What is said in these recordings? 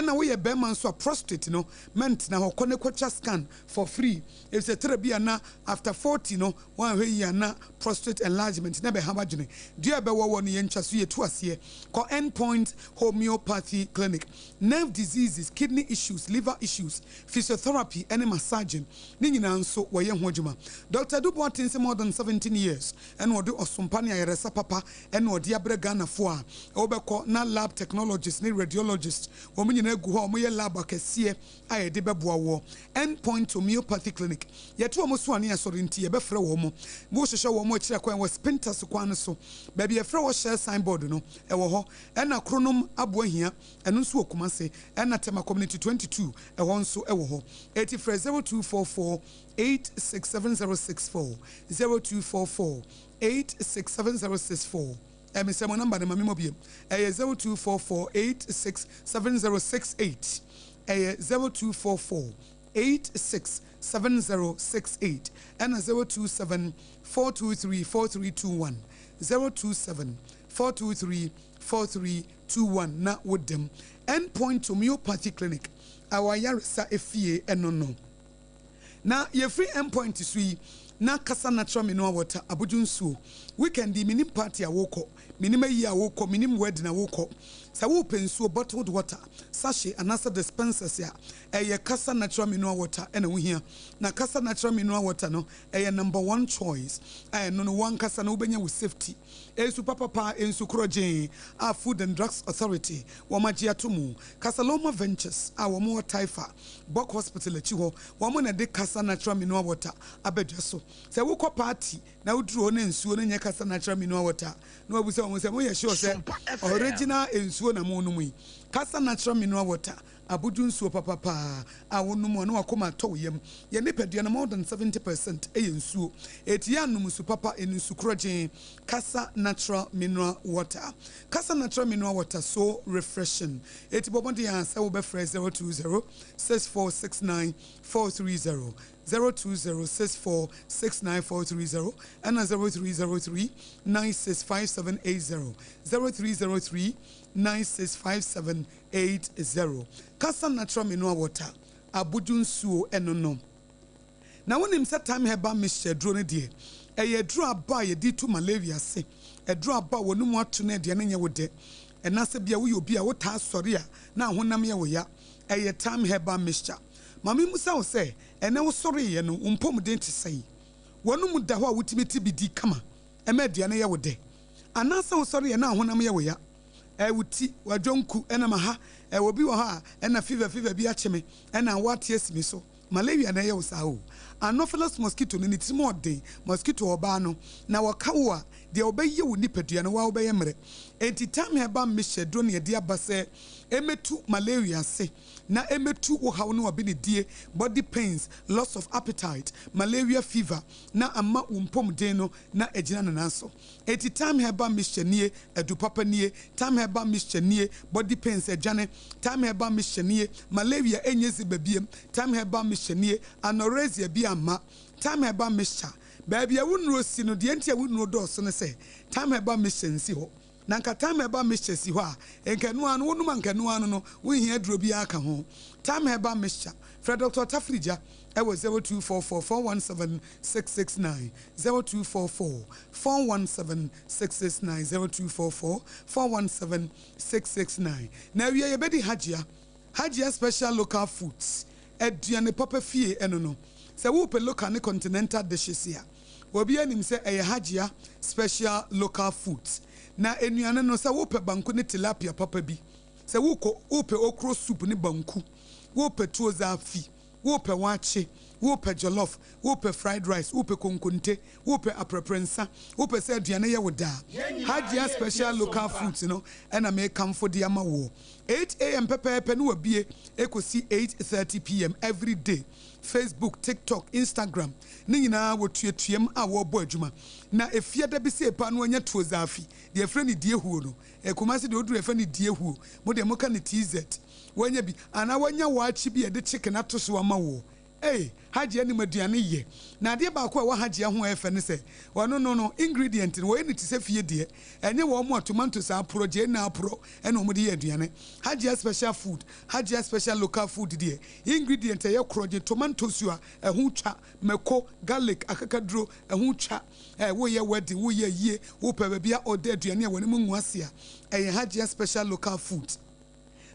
Ɛna woyɛ bɛrima nso a, prostate no, mɛntena hɔ, kɔ ne kɔtwa scan for free, efisɛ tɛrɛ bi ana after 40 no, wɔanhwɛ yi ana prostate enlargement na bɛha wadwene. Dua ɛbɛwɔ wɔ no, yɛntwa so, yɛtu aseɛ. Kɔ Endpoint Homeopathy Clinic. Nerve diseases, kidney issues, liver issues, physiotherapy ɛne massaging ne nyinaa nso wɔyɛ ho adwuma. Dr Duboaten sɛ more than 17 years ɛna ɔde ɔsompa ne ayaresa papa ɛna ɔde abrɛ Ghanafoɔ a ɛwɔbɛkɔ na lab technologist ne radiologist wɔn nyinaa gu hɔ a wɔyɛ lab akɛseɛ a yɛde bɛboa wɔ Endpoint Homeopathy Clinic. Yɛto wɔn so ane asɔre nti yɛbɛfrɛ wɔn mo wohyehyɛ wɔn mo akyerɛ kwan wɔ Spintex kwan no so, baabi yɛfrɛ wɔ hyɛ signboard no ɛwɔ hɔ, ɛna Kronom Aboa Hia, ɛno nso wɔ Kumase, ɛna Tema Community 22, ɛhɔ nso ɛwɔ hɔ. Eti frɛ 0244 867064, 0244 867064. Ɛmi sɛ mo number no ma mi mɔ biem, ɛyɛ 0244 867068, ɛyɛ 0244 867068, ɛna 027 423 4321, 027 423 4321 na wodam Endpoint Homeopathy Clinic a wɔayaresa efie ɛno no. Na yɛfiri Endpoint so yi na Kasa Natural Mineral Water, abodwo nsuo. Weekend yi, minim party a wokɔ, minim ayi a wokɔ, minim wedding a wokɔ, sɛ wopɛ nsuo, bottled water, sachet anaasɛ dispensers a, ɛyɛ Kasa Natural Mineral Water ɛna wohia. Na Kasa Natural Mineral Water no ɛyɛ number one choice a ɛno no wankasa no wobɛnya wo safety. Ɛnsu papapa, nsu korɔgyee a Food and Drugs Authority wɔn agye ato mu. Kasaloma Ventures a wɔn wɔ Taifa Bok Hospital akyi hɔ, wɔn na de Kasa Natural Mineral Water abɛdwa so. Sɛ wokɔ party na woduru hɔ na nsuo no nyɛ Kasa Natural Mineral Water na wabusa wɔn sɛ moyɛ sure sɛ original nsuo na monom yi? Kasa Natural Mineral Water, abodwo nsuo papapaa a wonom a na wakoma atɔ wo yam. Yɛn nipadua no, more than 70% ɛyɛ nsuo, eti yɛ anom nsu papa, ɛnu nsu korɔgyee. Kasa Natural Mineral Water, Kasa Natural Mineral Water, so refreshing. Eti bɔ mmɔden a sɛ wobɛfrɛ 020 6469 430, 020 6469 430, ɛna 0303 965780, 0303 965780. Kasa Natural Mineral Water, abodwo nsuo ɛno no. Na wonim sɛ Time Herbal Mixture duro no deɛ, ɛyɛ aduro aba a yɛde tu malaria ase, aduro aba a wɔn mu ato no aduane nyɛ wo dɛ, ɛnaasɛ bia woyɛ obi a wotaa sɔre a na ahonam yɛ wo ya, ɛyɛ Time Herbal Mixture. Maame musa wo sɛ, ɛnɛ wosɔreeɛ no, wo mpɔmuden te sɛn? Wɔn mu da hɔ a wotumi ti bi di kama ɛma aduane yɛ wo dɛ, anaasɛ wosɔreeɛ na ahonam yɛ wo ya, ɛwo ti wadwonku ɛnam aha, ɛwɔ bi wɔ hɔ a ɛna fever bi akye me, ɛna wate asi me so? Malaria na ɛyɛ wo saa o. Anopheles mosquito no ne tirim ɔden mosquito ɔbaa no na wɔka wo a, deɛ ɔbɛyɛ wo nipadua no waa wobɛyɛ mmerɛ. Enti Time Herbal Mixture duro ne yɛde aba sɛ ɛmɛtu malaria ase na ɛmɛtu wo haw ne wabinidie, body pains, loss of appetite, malaria fever, na ama wo mpɔmuden no na agyina ne nan so. Enti Time Herbal Mixture nie, adu papa nie. Time Herbal Mixture nie, body pains adwane. Time Herbal Mixture nie, malaria ɛnyɛ ziba biem. Time Herbal Mixture nie, anorexia bi ama. Time Herbal Mixture, baabi a wo nnuro si no, deɛ nti a wo nnuro dɔɔso no sɛ Time Herbal Mixture nsi hɔ. Na nka Time Herbal Mixture si hɔ a, nka ɛno ano wonom a, nka ɛno ano no wonhia aduro biara ka ho. Time Herbal Mixture, frɛ Dr Tafirigya ɛwɔ 0244 417 669, 0244 417 669, 0244 417 669. Na awie, yɛbɛdi Hagyia, Hagyia Special Local Foods, aduane papa fie. Ɛno no, sɛ wopɛ local ne continental dishes a, obi anim sɛ ɛyɛ Hagyia Special Local Foods. Na nnuane no, sɛ wopɛ banku ne tilapia papa bi, sɛ wokɔ wopɛ okro soup ne banku, wopɛ tuo zaafi, wopɛ waakye, wopɛ jollof, wopɛ fried rice, wopɛ konkonte, wopɛ aprɛprɛnsa, wopɛ sɛ aduane yɛ wo daa, Hagyia Special Local Foods no ɛna mekamfo de ama wo. 8 a.m. pɛpɛɛpɛ ne wabie ɛkɔsi 8:30 p.m. every day. Facebook, TikTok, Instagram ne nyinaa wɔtuatuam a wɔrebɔ adwuma. Na efie da bi sɛ epa no anya tuo zaafi deɛ ɛfrɛ ne die huo no, Ɛkumase deɛ oduru ɛfrɛ ne die huo, mo deɛ moka ne tz, wanya bi anaa wanya waakye bi a yɛde chicken ato so ama wo. Ei, Hajia nim aduane yɛ. Na adeɛ baako a ɛwɔ Hajia ho a ɛyɛ fɛ ne sɛ, ɔno no no, ingredient no, wɔyɛ no te sɛ fie deɛ. Ɛnyɛ wɔn a tomatoes a aporɔ, gyeene a aporɔ na wɔde yɛ aduane. Hajia special food, Hajia special local food deɛ, ingredient a ɛyɛ korɔgye, tomatoes a ɛho twa, mako, garlic, akakaduro, ɛho twa. Ɛ, woreyɛ wedding, woreyɛ ayie, wopɛ baabi a ɔda aduane a w'anim ngu ase a, ɛyɛ Hajia special local food.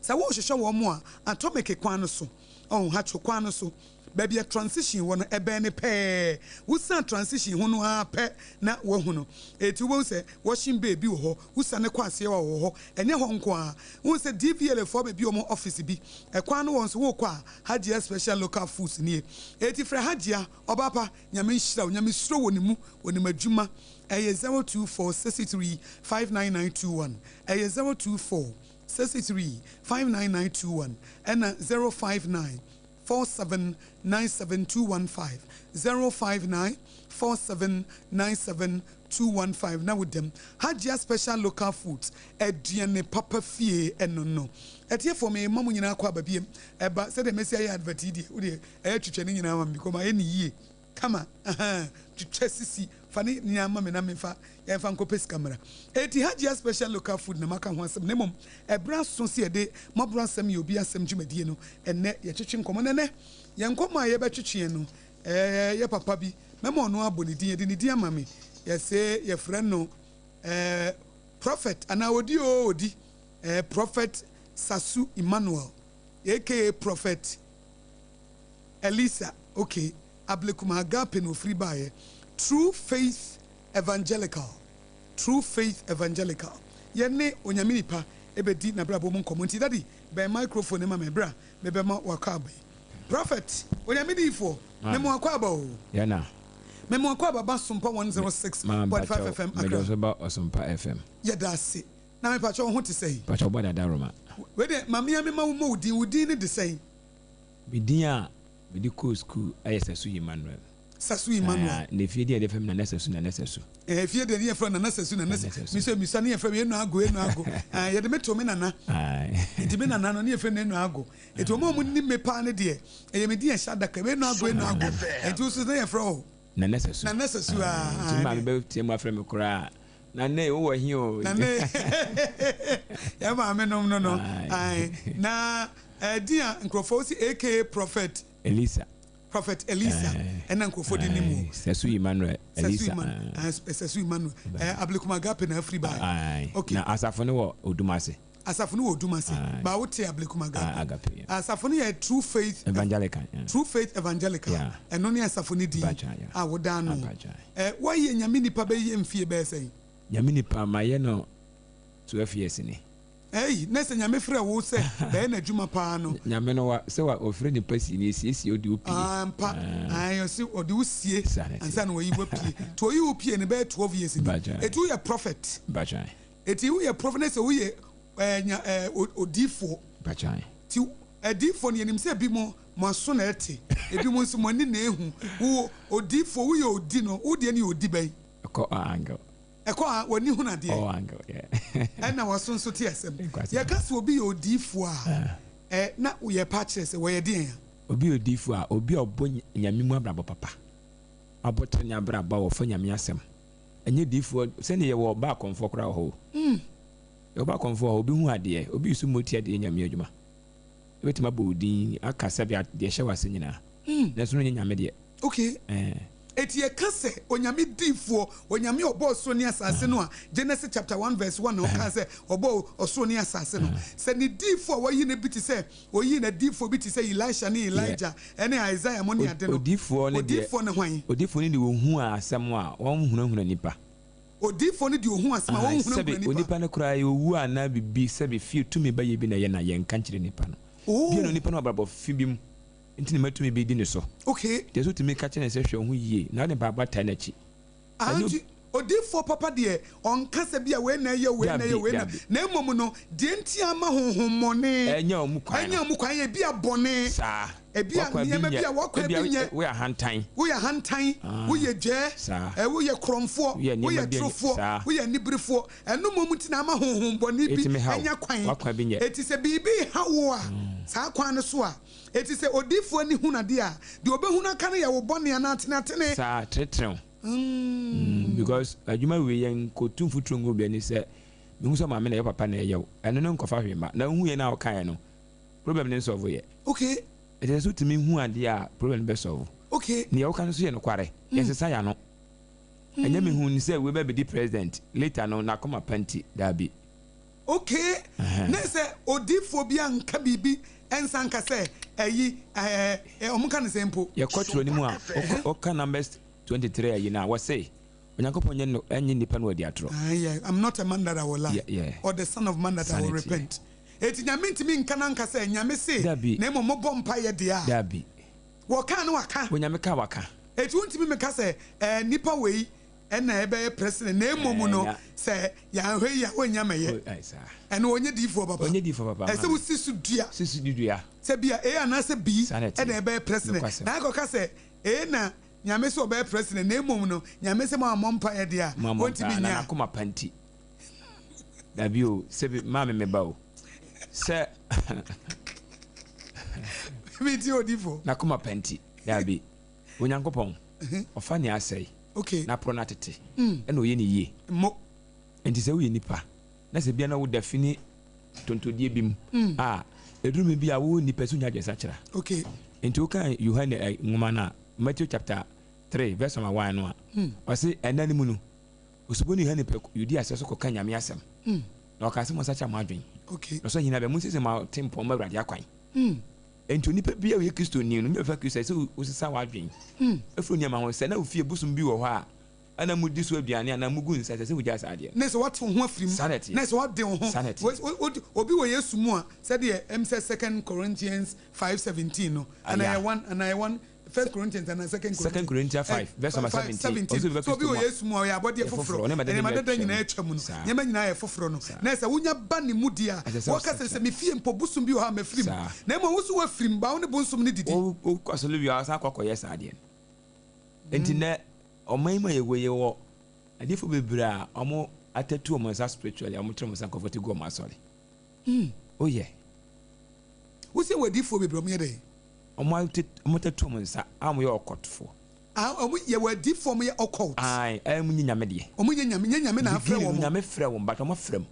Sɛ worehwehwɛ wɔn a, Atomic kwan no so, ɔho, Hatcho kwan no so, baabi a transition wɔ no, ɛbɛn no pɛɛ. Wosian transition ho no ara pɛ na woahu no. Enti wobɛhu sɛ washing bay bi wɔ hɔ, wosiane kɔ aseɛ hɔ a, ɔwɔ hɔ. Ɛnyɛ hɔ nko ara. Wohu sɛ DVLA foɔ abɛbue wɔn office bi. Ɛkwan no wɔ nso, worekɔ a, Hajia Special Local Foods nie. Enti frɛ Hajia, ɔbaa pa, Nyame nhyira wo. Nyamesuro wɔ ne mu, onim adwuma. Ɛyɛ 024 63 59921. Ɛyɛ 024 63 59921 ɛna 059 47 97 215, 059 47 97 215 na wo dɛm. Hajia Special Local Foods, aduane papa fie ɛno no. Atiefoɔ me ma mo nyinaa kɔ aba biem ɛba sɛdeɛ mɛsi ayɛ advert yi deɛ wodeɛ ɛyɛ twitwa ne nyinaa ma me because mayɛ ne yie. Kama ahaa twitwa sisi fa ne nyinaa ma me na menfa yɛnfa nkɔpɛ sika mmra. Enti Hajia special local food na maka ho asɛm na mmom ɛberɛ aso sɛ yɛde mmɔborɔ asɛm yɛ obi asɛm dwumadie no ɛnnɛ yɛtwetwe nkɔmmɔ na ɛnnɛ yɛn nkɔmmɔ a yɛbɛtwetweɛ no ɛɛ yɛ papa bi mɛma ɔno abɔ ne din yɛde ne din ama me yɛse yɛfrɛ no ɛɛ Prophet anaa odi oo odi ɛɛ Prophet Sasu Emmanuel aka Prophet Elisa ok Ablekuma Agape na ofiri baeɛ True Faith Evangelical True Faith Evangelical Yɛne Onyame nipa bɛdi n'abrabɔ mu nkɔmmɔ nti daddy bɛn microphone no ma me berɛ a mebɛma w'akwaaba yi Prophet Onyame diyifoɔ mema w'akwaaba oo Yɛna. Mema w'akwaaba ba Sompa Ma 106.5 mpakyɛw FM mede Accra wo so ba Ɔsompa FM. Yɛda ase na mepakyɛw wo ho te sɛn? Mpakyɛw bɔ dada Roma. Wei deɛ ma me ara mema wo mmɔ wo din, wo din no de sɛn? Me din a mede kɔɔ sukuu yɛ Sasu Emmanuel. Sasu Emmanuel. Na efie din a yɛde frɛ me Nana Sasu, Nana Sasu. Eh, efie deɛ ne yɛfrɛ Nana Sasu, Nana Sasu. Me nso misa ne yɛfrɛ me Eno Ago, Eno Ago. Eh, yɛde me too me nana. Nti me nana no ne yɛfrɛ no Eno Ago. Nti wɔn a wɔn nim me paa no deɛ, ɛyɛ me din a ɛhyɛ adaka mu, Eno Ago, Eno Ago. Nti wo nso ne yɛfrɛ wo? Nana Sasu. Nana Sasu, ah. Nti me maame bɛteɛ mu afrɛ me koraa. Nana e, wowɔ he o? Nana e, yɛn maame nom no no. Ae. Na Ɛdin a nkurɔfoɔ wosi aka Prophet. Elisa. Prophet Elisa ɛna nkurɔfoɔ de nim wo. Sɛsu Emmanuel Elisa. Sɛsu Emmanuel Ablekuma Agape na afiri bae. Okay. Na asafo no wɔ Odumase. Asafo no wɔ Odumase. Ba wote Ablekuma Agape. Agape. Asafo no yɛ True Faith. Evangelical. True Faith Evangelical. Ɛno ne asafo no din a woda ano. Woayɛ Nyame nipa bɛyɛ mfie bɛyɛ sɛn? Nyame nipa mayɛ no 12 years ni. Ei, na sɛ Nyame frɛ wo sɛ bɛyɛ n'adwuma paa no. Nyame no wa, sɛ wa, ɔfrɛ nipa sie no, esiesie ɔde wo pie. Ampa, ae, ɔse ɔde wo sie ansa na wayi wo apue. Nti ɔyi wo pie no bɛyɛ 12 years ni. Eti woyɛ prophet. Eti woyɛ prophet na sɛ woyɛ ɛɛ nya ɛɛ odiifoɔ. Ti adiifoɔ no yɛnim sɛ ebi mo mo aso na ɛte, ebi mo nso mo ani na ehu. Wo odiifoɔ woyɛ odi no, wo deɛ no yɛ odi bɛn? Ɛkɔ angle. Ɛkɔ a, w'ani hunu adeɛ, ɛna w'aso nso te asɛm. Yɛka sɛ obi yɛ odiyifoɔ a, ɛ, na yɛrepa akyerɛ sɛ wɔyɛ deɛn a? Obi yɛ odiyifoɔ a, obi a ɔbɔ Nyame mu abrabɔ papa, wabɔ trenee abrabɔ a ɔfa Nyame asɛm. Ɛnyɛ diyifoɔ, sɛdeɛ yɛwɔ ɔba akɔmfoɔ koraa wɔ hɔ o. Yɛwɔ ɔba akɔmfoɔ wɔ hɔ, obi hu adeɛ, obi resu motia de yɛ Nyame adwuma. Ebɛtumi abɔ wo din, aka sɛdeɛ deɛ ɛhyɛ w'ase nyinaa, nanso no nyɛ Nyame deɛ. Ok. Enti yɛka sɛ Onyame difoɔ, Onyame a ɔbɔɔ soro ne asase no a, Genesis chapter one verse one na ɔkaa sɛ ɔbɔɔ ɔsoro ne asase no. Sɛ ne difoɔ a wayi no bi te sɛ, ɔyii n'adifoɔ bi te sɛ Elisha ne Elijah ne Isaiah mo ne ade no, Odifoɔ no deɛ, odifoɔ ne hwan? Odifoɔ no deɛ ɔhu asɛm a wɔnhunahuna nipa. Odifoɔ no deɛ ɔhu asɛm a wɔnhunahuna Sɛbe nipa. onipa no koraa ɔwu anaa biribi, sɛbe fie tumi bɛyɛ bi na ɛyɛ no a, yɛnka nkyerɛ nipa no. Bia na onipa no wɔ abrabɔ fi bi mu. Nti na matumi bi di ne so. Okay. Nti ɛsɛ wotumi ka kyerɛ no sɛ hwɛ wo ho yie na wode mpaebɔ ataa n'akyi. Ah Ɛnyɛ nti. Odiyifoɔ papa deɛ, ɔnka sɛ bi a wei na ɛyɛ o, wei na ɛyɛ o, Dabi, wei na, dabi. na mmom no, deɛ nti a ama honhommɔne Anya wɔn kwan anya no. wɔn kwan yɛ ebi a bɔne, Saa. ebi a W'akwan bi nneɛma bi nyɛ, a w'akwan ebia bi nyɛ. woyɛ ahantan. Woyɛ ahantan, Ah, woyɛ dwɛɛ, saa. ɛ, woyɛ korɔmfoɔ, Woyɛ nneɛma woyɛ bi a ɛnyɛ, torofoɔ, saa. woyɛ aniberefoɔ. Ɛno mmom nti na ama honhommɔne bi Etumi ha wo. anya kwan. W'akwan bi nyɛ. Enti sɛ biribi reha wo a, saa kwan no so a, enti sɛ odiyifoɔ ani hunu adeɛ a, deɛ ɔbɛhunu aka no yɛ wo bɔne anaa atenatene. Saa, tenetene wo. Mm, because adwuma wei yɛn nkotu mfuturo ngu obi ani sɛ mehu sɛ maame na ɛyɛ papa na ɛyɛ wo. Ɛno no nkɔfa hwee mma. Na wohu yɛ no a wokaeɛ no, problem no nsɔlvo yɛ. Okay. Ɛkyerɛ sɛ wotumi hu adeɛ a problem no bɛsɔlvo. Okay. Nea woka no nso yɛ nokware. Yɛnsesa yɛn ano. Ɛnyɛ mehu no sɛ wei bɛbɛdi president later no n'akoma pa nti, daabi. Okay. Ɛhɛn. Na sɛ odiyifoɔ bi anka biribi nsa nka sɛ ɛyi ɛɛ wɔn ka no sɛn mpo. Yɛkɔ twerɛ no mu a, wokɔ woka Numbers 23 ayi no a, wɔse Onyankopɔn nyɛ no ɛnyɛ nnipa na wadi atorɔ. Aye, yeah. I'm not a man that I will lie, Yeah, yeah. or the son of man that Saa I na will ɛteɛ. repent. Eti Nyame ntumi nka na nka sɛ Nyame se, Dabi. na mmom mobɔ mpaeɛ deɛ a. Dabi. Wɔkaa no waka. Onyame ka waka. Eti wontumi meka sɛ ɛɛ nipa wei ɛna ɛbɛyɛ president na mmom no Ɛɛ, na. sɛ yɛanhwɛ yie a wɔnnya mɛyɛ. O, ae saa. Ɛno ɔnyɛ diifoɔ papa. Ɔnyɛ diifoɔ papa, Ɛsɛ maame. wosi so dua. Si so dua. Sɛ bia A anaasɛ B Saa na ɛteɛ. ɛna ɛbɛyɛ president. Nokwasɛm. Na akɔka sɛ A na Nyame sɛ ɔbɛyɛ president na mmom no Nyame sɛ moammɔ mpaeɛ deɛ a Moammɔ ɔntumi mpaeɛ, na nyɛ a. n'akoma pa nti. Dabi o, sɛbi maame me ba o. Sɛ. Metie odifoɔ. N'akoma pa nti. Dabi. Onyankopɔn, ɔfa nea asɛe, Okay. na aporɔ no atete, ɛna ɔyɛ no yie. Mo. Enti sɛ woyɛ nipa, na sɛ bia na woda fi ne tontodie bi mu a, ɛduru mmere bi a wowɔ nipa so nya adwensakyera. Okay. Enti wokan Yohane eh, nwoma no a, Matthew chapter 3 verse number 1 no a, ɔse ɛnna no mu no, Osuboni Yohane pɛ Yudea serɛ so kɔka Nyame asɛm, na ɔkaa sɛ monsakyera mo adwen, Okay. na ɔsoro ahenni abɛn, monsiesie mo atempɔn mma Awurade akwan. Enti onipa biara a ɔyɛ Kristoni no, ɔbɛfa Kristo a, ɛsɛ sɛ wosesa w'adwen firi nneɛma ho. Sɛ na wo fie bosom bi wɔ hɔ a na mudi so aduane anaa mugu nsa, ɛsɛ sɛ wugyae saa adeɛ no. Na sɛ woate wo ho afiri mu, Saa na ɛteɛ. na sɛ woade wo ho, Saa na ɛteɛ. obi wɔ Yesu mu a, sɛdeɛ ɛm sɛ Second Corinthians 5:17 no, anaa Yeah. ɛyɛ one, anaa ɛyɛ one, First Corinthians anaa Second Corinthians? Second Corinthians 5, verse number 17. 17. Ɔsɛ obi bɛ Sɛ obi Kristo wɔ mu a, Yesu mu a, ɔyɛ abɔdeɛ yɛ foforɔ. foforɔ. Nneɛma dada Nneɛma nyinaa dada atwam. nyinaa atwam no, Saa. nneɛma nyinaa yɛ foforɔ no. Saa. Na sɛ wonya ba ne mu deɛ a, Ɛsɛ sɛ wɔka sɛ, wosakra. sɛ me fie mpo bosom bi wɔ hɔ a mafiri mu. Saa. Na mmom wo nso woafiri mu, ba wo ne bonsom no didi. Wo wokɔ asɔre wie a, wosan akɔ akɔyɛ saa adeɛ no. Enti nnɛ, ɔman yi mu a yɛwɔ yi, yɛwɔ adiyifoɔ bebree a wɔn atatu wɔn nsa spiritually a wɔtene wɔn nsa nkurɔfoɔ ti gu wɔn asɔre. Oh yeah. Wo sɛ wɔ adiyifoɔ bebree a wɔyɛ dɛn? Wɔn ate wɔn atatu wɔn nsa a wɔyɛ occultfoɔ. Ah, wɔn yɛwɔ adiyifoɔ wɔn yɛ occult. Ae, ɛɛ wɔn nyɛ Nyame deɛ. Wɔn nyɛ Nyame, nyɛ Nyame na afrɛ Beginning no wɔn. Nyame frɛ wɔn but wɔn afra mu.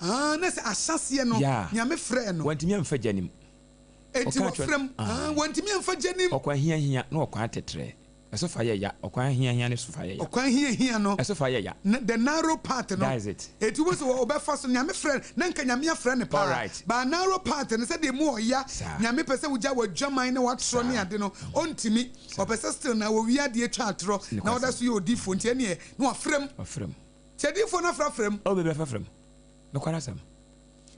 Ah, na sɛ ahyɛaseɛ no Yeah. Nyame frɛɛ no. Wantumi amfa gya nim. Enti Ɔka kyerɛ wɔfrɛ mu. Ah, Ae. wantumi amfa gya nim. Ɔkwan hiahia na ɔkwan tɛtrɛɛ. Ɛso fa yɛ ya. Ɔkwan hiahia ne so fa yɛ ya. Ɔkwan hiahia no. Ɛso fa yɛ ya. The narrow path no. That is it. Eti wobɛhu sɛ ɔbɛfa so, Nyame frɛ no, na nka Nyame afrɛ no paa. Alright. But narrow path no, sɛdeɛ emu ɔya, Saa. Nyame pɛ sɛ wogya w'adwaman ne w'atorɔ ne Saa. ade no, ɔntumi. Saa. Ɔpɛ sɛ still na wɔwia adeɛ twa atorɔ, na ɔda Nokwasɛm. so yɛ odiyifoɔ, nti ɛneɛ na wafrɛ mu. Wafrɛ mu. Nti adiyifoɔ no afrafra mu. Oh, bebree afrafra mu. Nokware asɛm.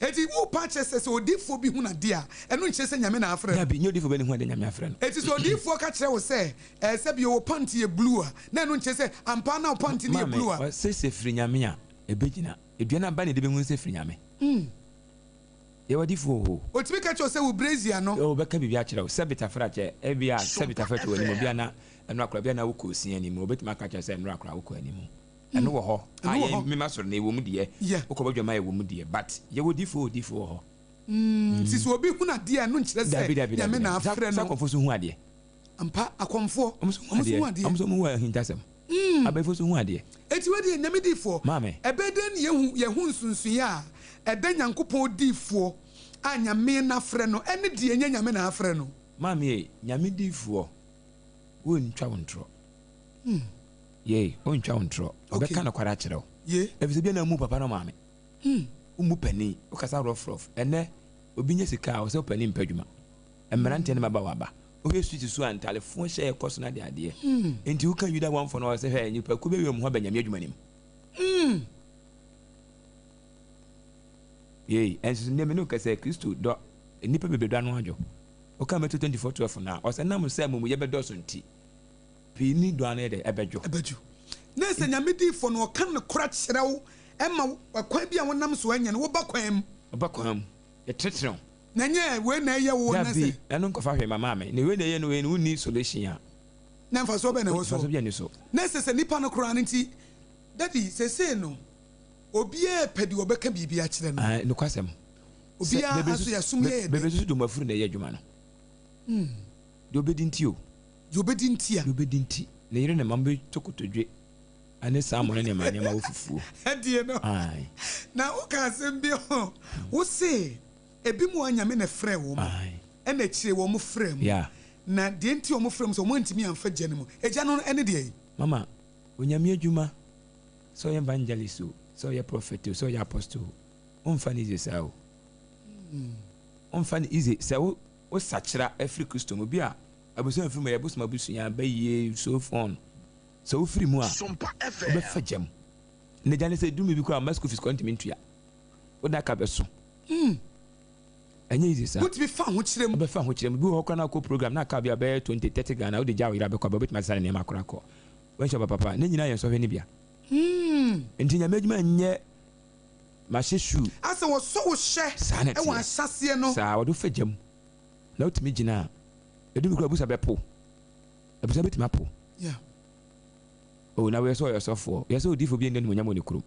Enti worepɛ akyerɛ sɛ, sɛ odiyifoɔ bi hunu adeɛ a, ɛno nkyerɛ sɛ Nyame na afrɛ no? Dabi, nyɛ odiyifoɔ biara na ehu adeɛ Nyame afrɛ no. Enti sɛ odiyifoɔ ka kyerɛ wo sɛ, ɛɛ, sɛbi wo pant yɛ blue a, na ɛno nkyerɛ sɛ ampa ara na wo pant no yɛ Maame, blue a? ɔse sɛ ɛfiri Nyame a, ɛbɛgyina. Dua no aba na yɛde bɛhunu sɛ ɛfiri Nyame. Yɛwɔ adiyifoɔ wɔ hɔ o. Ɔtumi ka kyerɛ wo sɛ wo brazier no. Oh, ɔbɛka biribi akyerɛ wo. Sɛ bitafra kyɛ, ebia sɛ bitafra te w'anim, ebia na ɛnora koraa, ebia na wokɔ osia anim, ɔbɛtumi aka akyerɛ wo sɛ ɛnora koraa wokɔ anim. Ɛno wɔ hɔ a yɛn mema soro no ɛwɔ mu deɛ wokɔ badwam a ɛwɔ mu deɛ but yɛwɔ difoɔ odifoɔ wɔ hɔ. Nti sɛ obi hunu adeɛ a ɛno nkyerɛ sɛ Nyame na afrɛ no. Sɛ akɔmfoɔ nso hu adeɛ. Ampa akɔmfoɔ wɔn nso hu adeɛ. Wɔn nso hu ahintasɛm. Abayifoɔ nso hu adeɛ. Enti wei deɛ Nyame difoɔ. Maame. Ɛbɛyɛ dɛn na yɛhu yɛhu nsunsuiɛ a ɛda Nyankopɔn difoɔ a Nyame na afrɛ no ɛne deɛ ɛnyɛ Nyame na afrɛ no. Maame ei Nyame difoɔ wɔntwa wo ntorɔ. Yei, ɔntwa wo ntorɔ. Ɔbɛka nokware akyerɛ wo. Efisɛ ebia na wommu papa ne wo maame. Wommu panin. Wokasa rɔfrɔf. Ɛnnɛ, obi nya sika a, ɔsɛ wo panin mpɛ adwuma. Mmeranteɛ ne mmabaawa aba. Wohwɛ street so a, ntaale fo hyɛ ɛkɔ so no adeadeɛ. Enti woka Yuda wanfo no a, ɔsɛ hwɛ, nnipakuo bɛwia wɔn ho aba Nyame adwuma no mu. Yei, ɛnso so nnɛ me ne wo kasa yi, Kristo dɔ nnipa bebree dɔ ano adwo. Woka Matthew 24:12 no a, ɔsɛ nam sɛ amumuyɛ bɛdɔɔso nti, Pii ni dɔ ano yɛ dɛ, ɛbɛdwo. Ɛbɛdwo. Na sɛ Nyame diifoɔ no ɔka nokora kyerɛ wo ma kwan bi a wonam so ɛnyɛ no, woba kwan mu. Woba kwan mu. Yɛtenetene wo. Na ɛnyɛ wei na ɛyɛ wo na sɛ. Dabi, ɛno nkɔfa hwee ma maame. Na wei na ɛyɛ no wei no wonni solution a. Na mfasoɔ bɛn na ɛwɔ so? Mfasoɔ biara nni so. Na ɛsɛ sɛ nipa no koraa no nti, Daddy, seesei no, obiara repɛ deɛ ɔbɛka biribi akyerɛ no. Ae, nokwasɛm. Obiara nso yɛsom yɛ yɛ dɛ. Bebree nso de wɔn afuru na ɛyɛ adwuma no. Deɛ ɔbɛdi nti o. Deɛ ɔbɛdi nti a. Deɛ ɔbɛdi nti. Ne yere ne mma bɛtɔ kotodwe ne salmon ne nneɛma nneɛma wɔ fufuo. Ɛdeɛ no. Ae. Na woka asɛm bi ho. Wo se ebinom a Nyame na ɛfrɛɛ wɔn. Ae. Ɛna akyire wɔn frɛɛ mu. Yeah. Na deɛ nti wɔn frɛɛ mu sɛ wɔn antumi amfa gya no mu. Egya no ɛne deɛn? Mama, Onyame adwuma, sɛ ɔyɛ evangelist o, sɛ ɔyɛ prophet o, sɛ ɔyɛ apostle o, womfa no easy saa o. Womfa no easy sɛ wo wo sakyera afiri Kristo mu. Bi a abusua mfiri mu, ɛyɛ bosom abusua, bayie, so on. Sɛ wofiri mu a, wobɛfa gya mu. Na gya no sɛ ɛduru bi koraa a, mma school fees koraa ntumi ntua. Wo da ka bɛso. Ɛnyɛ easy saa. Wotumi fa ahokyerɛ mu. Wobɛfa ahokyerɛ mu. Bi wɔ hɔ koraa na wokɔ program na aka bi a bɛyɛ 20, 30 Ghana, wode gya wo yere abɛkɔ aba, wobɛtumi asesa ne nneɛma koraa akɔ. Wanhyia ɔba papa a, ne nyinaa yɛ nsɔhwɛ no bia. Nti Nyame adwuma nyɛ mahyɛ shoe. Asɛ wɔsɔ wo hyɛ Saa na wɔ ɛteɛ. ahyɛaseɛ no. Saa, wɔde wo fa gya mu na wotumi gyina a, ɛdu bi koraa abusa bɛpo. Abusua bɛtumi apo. Yeah. Oh, na woyɛ sɛ ɔyɛ ɔsɔfoɔ, yɛ sɛ odiyifoɔ bi nni animuonyam wɔ ne kurom.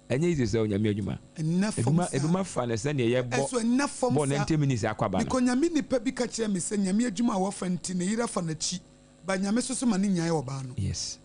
Ɛnyɛ easy sɛ Onyame adwuma. Ɛnna fam Ebi saa. ebi afa no sɛdeɛ yɛbɔ Ɛso ɛnna fam bɔɔl saa. 90 minutes akɔ aba no. Because Nyame nipa bi ka kyerɛɛ me sɛ Nyame adwuma a wafa nti ne yere afa n'akyi but Nyame soso ma no nyae ɔbaa no. Yes.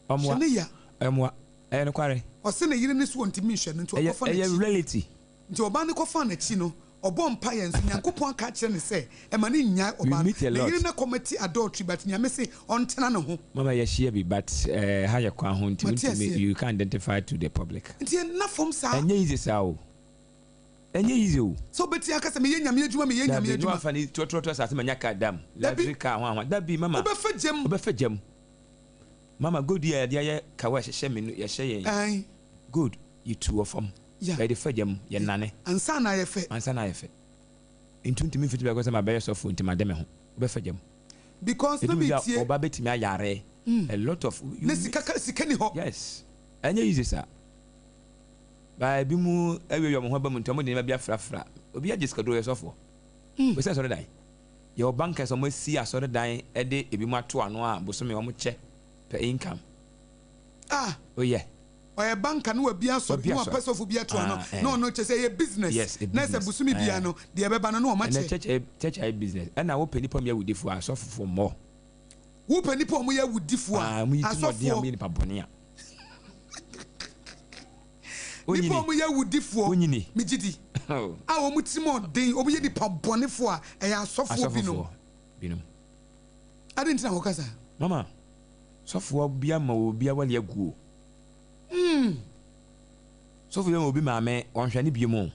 Hwɛ Ɔmoa. ne ya. Ɛmoa. Ɛyɛ nokware. Ɔse ne yere no so ɔntumi nhwɛ no nti Ɛyɛ ɔkɔfa ɛyɛ n'akyi. reality. Nti ɔbaa no kɔfaa n'akyi no ɔbɔɔ mpaeɛ nso Nyankopɔn aka akyerɛ no sɛ ɛma no nnyae We ɔbaa no. meet a Ne lot. yere no akɔmɛti adultery but Nyame se ɔntena ne ho. Mama yɛahyia bi but eh, ha yɛ kwan ho nti Mate wontumi aseɛ. you can't identify to the public. Nti ɛnna fam saa. Ɛnyɛ easy saa o. Ɛnyɛ easy o. Sɛ wobɛtumi aka sɛ meyɛ Nyame adwuma meyɛ Nyame Dabi, na adwuma. wafa ne trɔtrɔtrɔ asase manya car da mu, Dabi. luxury car hwan hwan. Dabi mama. Wobɛfa gya mu. Wobɛfa gya mu. Mama gold yi a yɛde ayɛ kawa a ɛhyehyɛ me no yɛhyɛ yɛn yi. Ae. Gold yɛtu wɔ fam. Yeah. Yɛde fa gya mu, yɛnane. Ansa na ayɛ fɛ. Ansa na ayɛ fɛ. Nti wontumi mfiti baabi sɛ mabɛyɛ sɔfo nti made me ho. Wobɛfa gya mu. Because na Ɛduru me bi a tie. ɔba bɛtumi ayare. A lot of. You Ne sika ka sika ni hɔ. Yes. Ɛnyɛ easy saa. But ebi mu awiawia wɔn ho aba mu nti wɔn de nneɛma bi afrafra. Obi agye sikaduro ɔyɛ sɔfoɔ. Wɔsi asɔredan. Yɛwɔ bankers a wɔasi asɔredan de ebi mu ato ano a bosome wɔn kyɛ per income. Ah. Oh yeah. Ɔyɛ banker na wabi asɔre na wapɛ sɔfo bi ato ano na ɔno kyɛ sɛ ɛyɛ business. Yes, a Na sɛ business. bosome biara no deɛ ɛbɛba no na wɔn Ɛnɛ akyɛ. church ayɛ church ayɛ business. Ɛna wopɛ nipa a wɔyɛ awudifoɔ a asɔfofoɔ mmɔ. Wopɛ nipa a wɔyɛ awudifoɔ a Ah, wɔyi ti mɔden a asɔfoɔ. wɔyɛ nipa bɔne a. Nipa a wɔyɛ awudifoɔ. Wonyini. Megye di. A wɔn tirim ɔden, wɔyɛ nipa bɔnefoɔ a ɛyɛ asɔfoɔ binom. Asɔfofoɔ binom. Adɛn nti na wɔka saa? Mama, sɔfoɔ bi ama obi awale agu o. Sɔfo bi ama obi maame ɔnhwɛ ne biom o.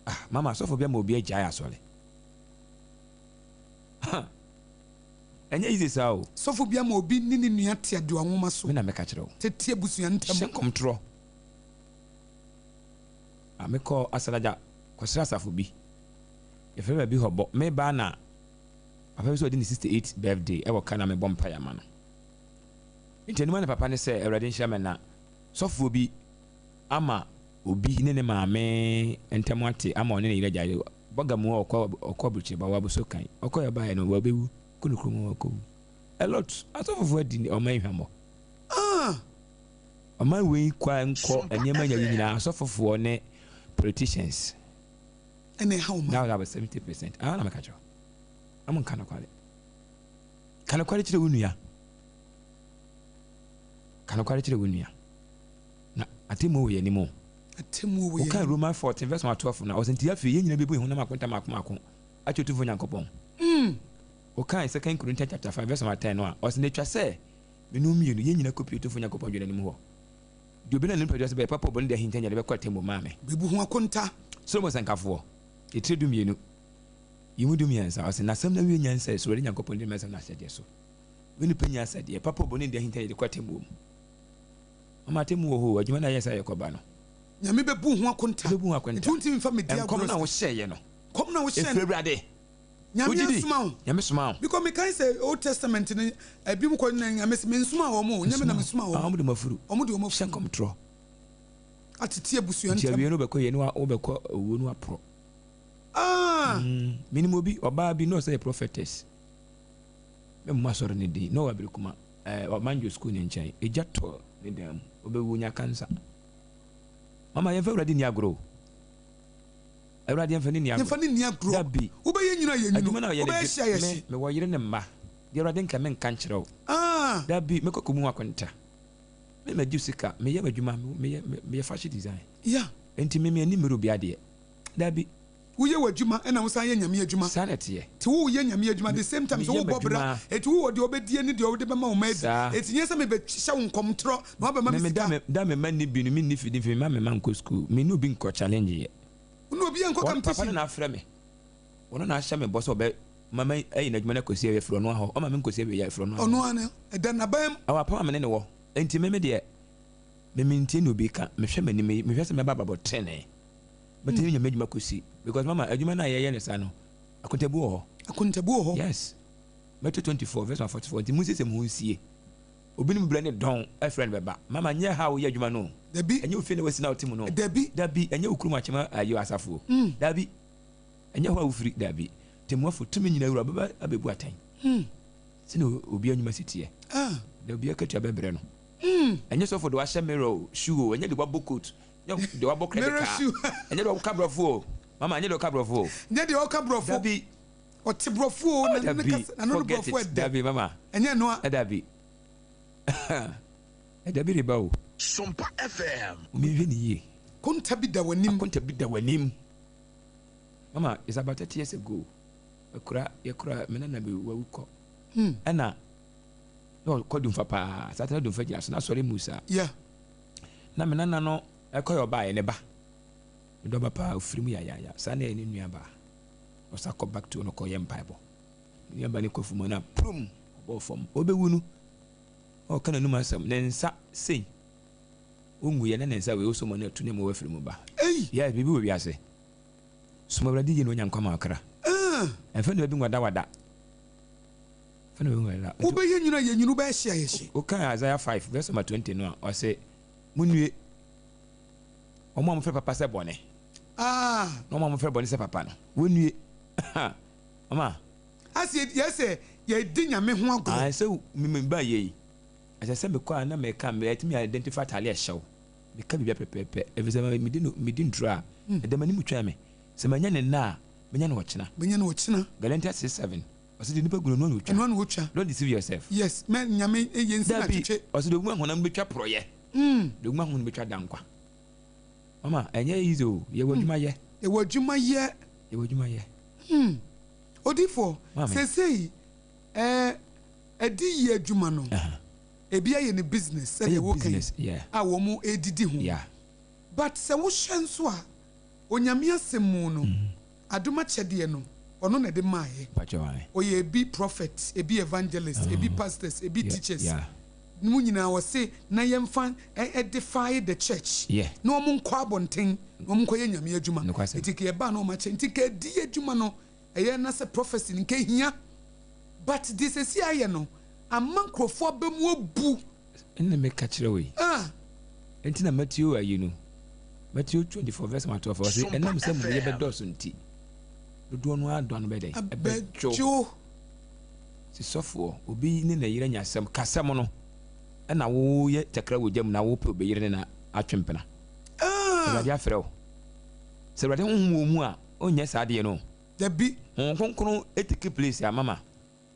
Ah, mama, sɔfo bi ama obi agyae asɔre. Ha! Ɛnyɛ easy saa o. Sɔfo bi ama obi ne ne nua te adewa nwoma so. Me na mɛka kyerɛ wo. Tete abusua ntam. Hyɛ nkɔmtorɔ. Ah, mekɔ Asalagya kɔsra asafo bi. Yɛfrɛ baabi hɔ bɔ. Meba na papa bi sɛ ɔdi ne 68 birthday ɛwɔ ka na mebɔ mpaeɛ ama no. Nti anuma ne papa ne sɛ Awurade nhyira me na sɔfoɔ bi ama obi ne ne maame ntam ate ama ɔne ne yere agyae. Bɔga mu hɔ ɔkɔ ɔkɔ aburukyire ba wabuso kan. Ɔkɔ yɛ baeɛ no wabɛwu. Kɔ ne kurom hɔ wakɔwu. A lot. Asɔfofoɔ adi ɔman hwammɔ. Ah! Ɔman wei kɔ a nkɔ nneɛma nya yi nyinaa asɔfofoɔ ne politicians. Ɛna ɛha ɔman. That was about 70%. Ah na meka kyerɛ wo. Ɔmo nka nokware. Ka nokware kyerɛ wo nua. Ka nokware kyerɛ wo nua. Na atemmuo wɔ yɛn anim o. Atemmuo wɔ yɛn Wokan anim. Romans 14 verse 1 12 no a, ɔsɛ nti afei yɛn nyinaa bɛbu yɛn honam akonta mmaako mmaako akyerɛ Otumfoɔ Nyankopɔn. Wokan 2 Corinthians chapter 5 verse 1 10 no a, ɔsɛ na etwa sɛ me ne wo mmienu yɛn nyinaa kɔpue Otumfoɔ Nyankopɔn dwene anim hɔ. Deɛ obi nam ne nipadua so bɛyɛ papa o bɔne de ahinta nyinaa de bɛkɔ atemmuo maa me. Bɛbu ho akonta. Solomon Sɛnkafoɔ, etire dumienu, yi mu dumiɛnsa, ɔse, N'asɛm no awie nyansa yi, suro Awurade Nyankopɔn di ne mmaransɛm ne n'ahyɛdeɛ so. Wei nipa nya asɛdeɛ, papa o bɔne de ahinta yɛde kɔ atemmuo mu. Mama atemmuo wɔ hɔ o, adwuma no a yɛyɛ sɛ yɛkɔba no. Nyame bɛbu ho akonta. Ɔbɛbu ho akonta. Nti wontumi mfa me di Nkɔm agorɔ no a saa. wohyɛeɛ no, Nkɔm no a wohyɛɛ ɛfiri no. Awurade. Nyame Wogye di? asoma wo. Nyame somaa wo. Because mekae sɛ Old Testament no, ebinom kɔ na Nyame se mensomaa wɔn o, nyɛ me na mesomaa Ah, wɔn. wɔn de wɔn afuru. Wɔn de wɔn Hyɛ afuru. nkɔmtorɔ. Atete abusua Nti ntam. awie no wobɛkɔ yie na wobɛkɔ owuo no aporɔ. Ah! Mm, menim obi, ɔbaa bi na ɔsɛ yɛ prophetess. Mɛmmɔ asɔre no din, na ɔwɔ Abirikuma, eh, Ɔmanjo school ne nkyɛn. Egya tɔ ne dan mu, ɔbɛwu nya kansa. Mama yɛmfa Awurade nni agorɔ o. Awurade yɛmfa no nni agorɔ. Yɛmfa no nni agorɔ. Dabi. Wobɛyɛ nwunu a yɛ nwunu. Adwuma no a ɔyɛ no Wobɛyɛ de, hye a yɛ me, hye. mewɔ yere ne mma. Deɛ Awurade nka menka nkyerɛ wo. Ah! Dabi, mɛkɔ akɔbu ho akonta. Me magye wo sika, meyɛ m'adwuma, meyɛ, meyɛ fashion design. Yeah. Enti me, m'ani mmere obi adeɛ. Dabi. Woyɛ w'adwuma ɛna wosan yɛ Nyame adwuma. Saa na ɛteɛ. Nti woyɛ Nyame adwuma the same time nso Meyɛ wobɔ bra. m'adwuma. Enti wowɔ deɛ wobɛdie ne deɛ wode bɛma wo mma adi. Saa. Enti nyɛ sɛ mebɛhyɛ wo nkɔmtorɔ na woabɛma Me me me da sika. me da me mma nni bi no menni fidi mfi me mma me mma nkɔ school me ne obi nkɔ challenge yɛ. Wo ne obi nkɔ Wɔn papa no competition. na afrɛ me ɔno na ahyɛ me bɔ sɛ ɔbɛ ma ma ayi n'adwuma no akɔsi awie afiri ɔno ara hɔ ɔma me nkɔsi awie afiri ɔno ara hɔ. Ɔno ara no ɛda n'aban mu. Ɛwɔ apam a me ne no wɔ enti me me deɛ me mentie nea obi ka mehwɛ m'anim mehwɛ sɛ mɛba abrabɔ trenee. Mɛtumi anya m'adwuma kɔsi because mama adwuma no a yɛyɛ no saa no akontabu wɔ hɔ. Akontabu wɔ hɔ. Yes. Matthew 24 verse 144 nti monsiesie mo ho nsie. Obi ne mu brɛ ne dɔn ɛfrɛ no bɛba. Mama nyɛ ha a woyɛ adwuma no o. Dabi. Ɛnyɛ wo fie na wasi na wote mu no o. Dabi. Dabi. Ɛnyɛ wo kurom akyem ayi asafo o. Dabi. Ɛnyɛ hɔ a wofiri. Dabi. Temmuafo tumi nyina wura bɛba abɛbu atɛn. Sɛnea obiara nnwuma si teɛ. Ah. Na obiara akatua bɛbrɛ no. Ɛnyɛ sɔfo de wahyɛ mirror o, shoe o, ɛnyɛ de wabɔ coat. Nyɛ deɛ wabɔ credit card. Ɛnyɛ deɛ ɔka borɔfo o. Mama ɛnyɛ deɛ ɔka borɔfo o. Nyɛ deɛ ɔka borɔfo. Dabi. Ɔte borɔfo o. Oh, Na ne kasa na no Forget borɔfo it. ɛdɛ. Dabi mama. Ɛnyɛ no a. Dabi. Ɛda bi reba o. Sompa FM. Menhwɛ ne yie. Konta bi da w'anim. Akonta bi da w'anim. Mama, it's about 30 years ago. Akura, yɛkura me nana bi wawu kɔ. Ɛna na ɔkɔ dumfa paa. Saa tena dumfa gyina so na asɔre mu saa. Yeah. Na me nana no ɛkɔ yɛ ɔbaa yɛ ne ba. Me dɔba paa ofiri mu yayaya. Saa na yɛ ne nua baa. Ɔsa kɔ back to no kɔ yɛ mpaebɔ. Ne nua ba ne kɔ fam na prum ɔbɔɔ fam. Ɔbɛwu no. Ɔka n'anum asɛm. Ne nsa sei. Ongu yɛ na ne nsa wei osɔ mu na atu ne mu wafiri mu ba. Ei. Yes, biribi wɔ wiase. Soma Awurade yie na onya nkwa ma ɔkra. Ah. Ɛmfa nnipa bi nwadawada. Ɛmfa nnipa bi nwadawada. Wobɛyɛ nwunu a yɛ nwunu, wobɛyɛ hye a yɛ hye. Wokan Isaiah 5 verse number 20 no a, ɔse, Monnue, wɔn a wɔfrɛ papa sɛ bɔne, Ah. na wɔn a wɔfrɛ bɔne sɛ papa no, wɔnnue. Mama. Ase yɛ sɛ yɛdi Nyame ho agorɔ. Ah, sɛ me ba yɛ yi, ɛsɛ sɛ mekɔ a na meka, mɛtumi identify ataade a ɛhyɛ wo. Meka biribi pɛpɛɛpɛ, ɛfiri sɛ medi no, medi nturo a, ɛda m'anim twɛn me. Sɛ manya ne nnɛ a, menya no ɔkyena. Menya no ɔkyena. Galatians 6 7, ɔse deɛ nipa gu no, ɛno ara na ɔtwa. Ɛno ara na ɔtwa. Don't deceive yourself. Yes, mɛ Nyame yɛ nsi na Dabi, twetwe. ɔse deɛ ɔgu ahonam no bɛtwa porɔeɛ. Deɛ ɔgu ahonam no bɛtwa dankwa. Mama, ɛnyɛ easy o, yɛwɔ adwuma yɛ. Yɛwɔ adwuma yɛ. Yɛwɔ adwuma yɛ. Odiyifoɔ, Maame. seesei ɛɛ adiyie adwuma no, ebi ayɛ ne business sɛdeɛ Ɛyɛ woka yi business, yeah. a wɔn redidi ho. Yeah. But sɛ wohwɛ nso a, Onyame asɛm mu no, adom akyɛdeɛ no, ɔno na ɛde maeɛ. Mpakyɛw, ae. Ɔyɛ ebi prophet, ebi evangelist, ebi pastors, ebi Yeah, teachers. yeah. Ne mu nyinaa ɔse na yɛmfa edify the church. Yeah. Na wɔn nkɔ abɔnten, na wɔn nkɔyɛ Nyame adwuma. Nokwasɛm. Nti nka yɛbaa na wɔn akyɛ. Nti nka ɛdi adwuma no, ɛyɛ na sɛ prophecy no nka ehia. But deɛ sɛsi ayɛ no, ama nkurɔfoɔ aba mu abu. Ɛna meka kyerɛ wo yi. Ah. Enti na Mateo ayi no, Mateo 24 verse 12, ɔse, ɛnam sɛ amumuyɛ bɛdɔɔso nti, dodoɔ no ara dɔ ano bɛyɛ dɛn? Ɛbɛdwo. Ɛbɛdwo. Sɛ sɔfoɔ, obi ne ne yere anya asɛm, kasɛm no, ɛna woyɛ takra wɔ gya mu na wopɛ obi yere ne no atwe mpena. Ah. Awurade afrɛ wo. Sɛ Awurade honhom wɔ mu a, ɔnyɛ saa adeɛ no. Dabi. Honhom Kronkron take place a, mama,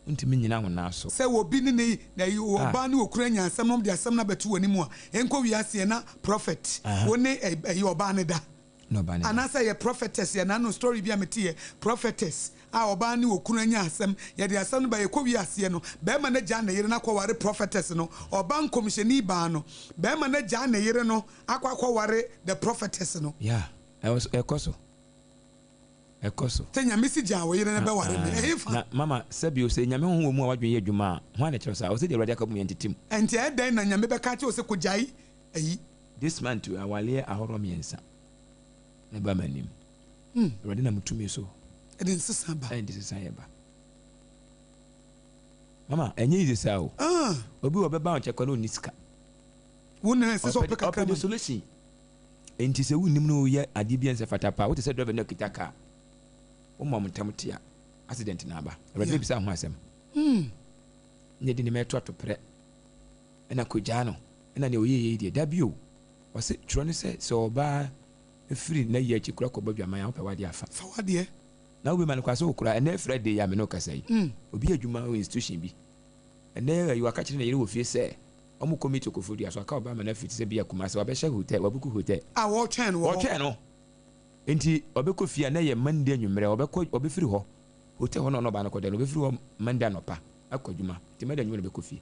wontumi nnyina wo nan so. Sɛ obi ne ne na yi Ah. ɔbaa ne okunu anya asɛm na wɔde asɛm no abɛto w'anim a, ɛnkɔ wiase ɛ na prophet Aha. wo ne ɛ ɛyi ɔbaa no da. Na ɔbaa no da. Anaasɛ ɛyɛ prophetess yɛ n'ano story bi a meteeɛ, prophetess a ɔbaa ne okunu anya asɛm, yɛde asɛm no ba yɛkɔ wiaseɛ no, barima no agyaa ne yere no akɔware prophetess no, ɔbaa nkɔmhyɛni baa no, barima no agyaa ne yere no akɔ akɔware the prophetess no. Yeah, ɛwɔ so, ɛkɔ so. Ɛkɔ so. Sɛ Nyame si gyaa wo yere no bɛware me, ɛhefa? Na mama, sɛ bio, sɛ Nyame honhom wɔ mu a w'adwene yɛ adwuma a, hwan na ɛkyerɛ wo saa? Ɔsɛ deɛ Awurade aka bom yɛ ntetem. Ɛnti ɛyɛ dɛn na Nyame bɛka akyerɛ wo sɛ kɔgyae ayi? This month awaleɛ ahoroɔ miensa na ɛbaa m'anim. Awurade nam tumi so. Ɛde nsesa ba. Ɛde nsesa yɛ ba. Mama, ɛnyɛ easy saa o. Ah. Obi wɔ bɛba nkyɛn kɔ na onni sika. Wo na ɛsɛ sɛ ɔpɛ kakra ma. Ɔpɛ solution. Enti sɛ wonnim no woyɛ adeɛ bi a ɛnsɛ fata paa, wote sɛ driver no akita car. Woma wɔn ntam te a, accident na aba. Awurade bɛbisa ho asɛm. Mm. Na ɛde nneɛma ɛto atoprɛ. Ɛna kɔgyaa no. Ɛna nea ɔyɛ yei deɛ, da bio. Ɔse twerɛ no sɛ sɛ ɔbaa firi n'ayi akyi kora kɔbɔ adwaman a, wopɛ w'adeɛ afa. Fa w'adeɛ. Na wobɛma no kwa sɛ wokora. Ɛnɛ Friday yi a me ne wo kasa yi, obi yɛ adwuma wɔ institution bi. Ɛnɛ ayi waka kyerɛ ne yere wɔ fie sɛ wɔn kɔ meet Koforidua so aka ɔbaa ma no afiri te sɛ bi a Kumasi wabɛhyɛ hotel, wabuku hotel. A wɔretwɛn no wɔ hɔ. Wɔretwɛn no. Nti ɔbɛkɔ fie a na ɛyɛ Monday anwummerɛ ɔbɛkɔ ɔbɛfiri hɔ hotel hɔ na ɔne ɔbaa no kɔda no ɔbɛfiri hɔ Monday anɔpa akɔ adwuma nti Monday anwummerɛ na ɔbɛkɔ fie.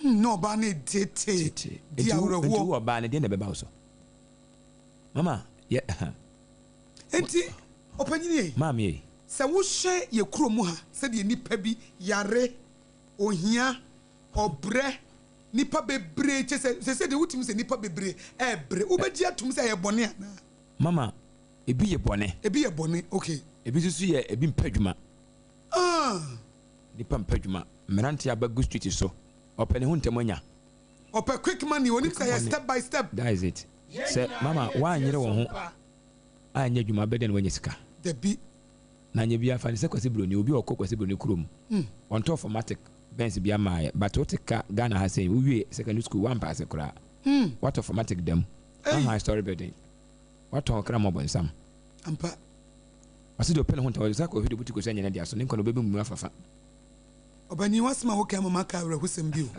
Hmm, na ɔbaa no reteetee, Tete. di Nti wo awerɛhoɔ. nti wo ɔbaa no deɛ na ɛbɛba wo so. Mama yɛ Enti ɔpanyini ei. Maame ei. Sɛ wohwɛ yɛ kurom ha sɛdeɛ nnipa bi yare, ohia, ɔbrɛ, nnipa bebree kyɛ sɛ sɛsɛ deɛ wotumi sɛ nnipa bebree ɛɛbrɛ, wobɛgye atom sɛ ɛyɛ bɔne anaa? Mama, ebi yɛ bɔne. Ebi yɛ bɔne, okay. Ebi nso so yɛ ebi mpɛ adwuma. Ah. Nnipa mpɛ adwuma. Mmeranteɛ aba gu street so, ɔpɛ ne ho ntɛm anya. Ɔpɛ quick money, onim sɛ ɛyɛ step by step. That is it. Sɛ mama woanyere wo ho anyɛ adwuma bɛdɛn na woanya sika? Dabi. Na anyɛ biaa fa no sɛ Kwasi Broni, obi a ɔkɔ Kwasi Broni kurom, ɔntɔɔ formatic Benz bia mmaeɛ, but wote ka Ghana ha sei, wowie secondary school woampaase koraa, woatɔ formatic da mu, woahan story building, woatɔn wo kra ma ɔbonsam. Ampa. Ɔse deɛ ɔpɛ ne ho ntɛm, ɔde nsa kɔ hwɛ deɛ ɔbutu kosua nyɛ ne dea so, ne nkwa no ɔbɛbɛ mu afafa. Ɔbanyin w'asɛm a woka yi ama maka awerɛhosɛm bi o.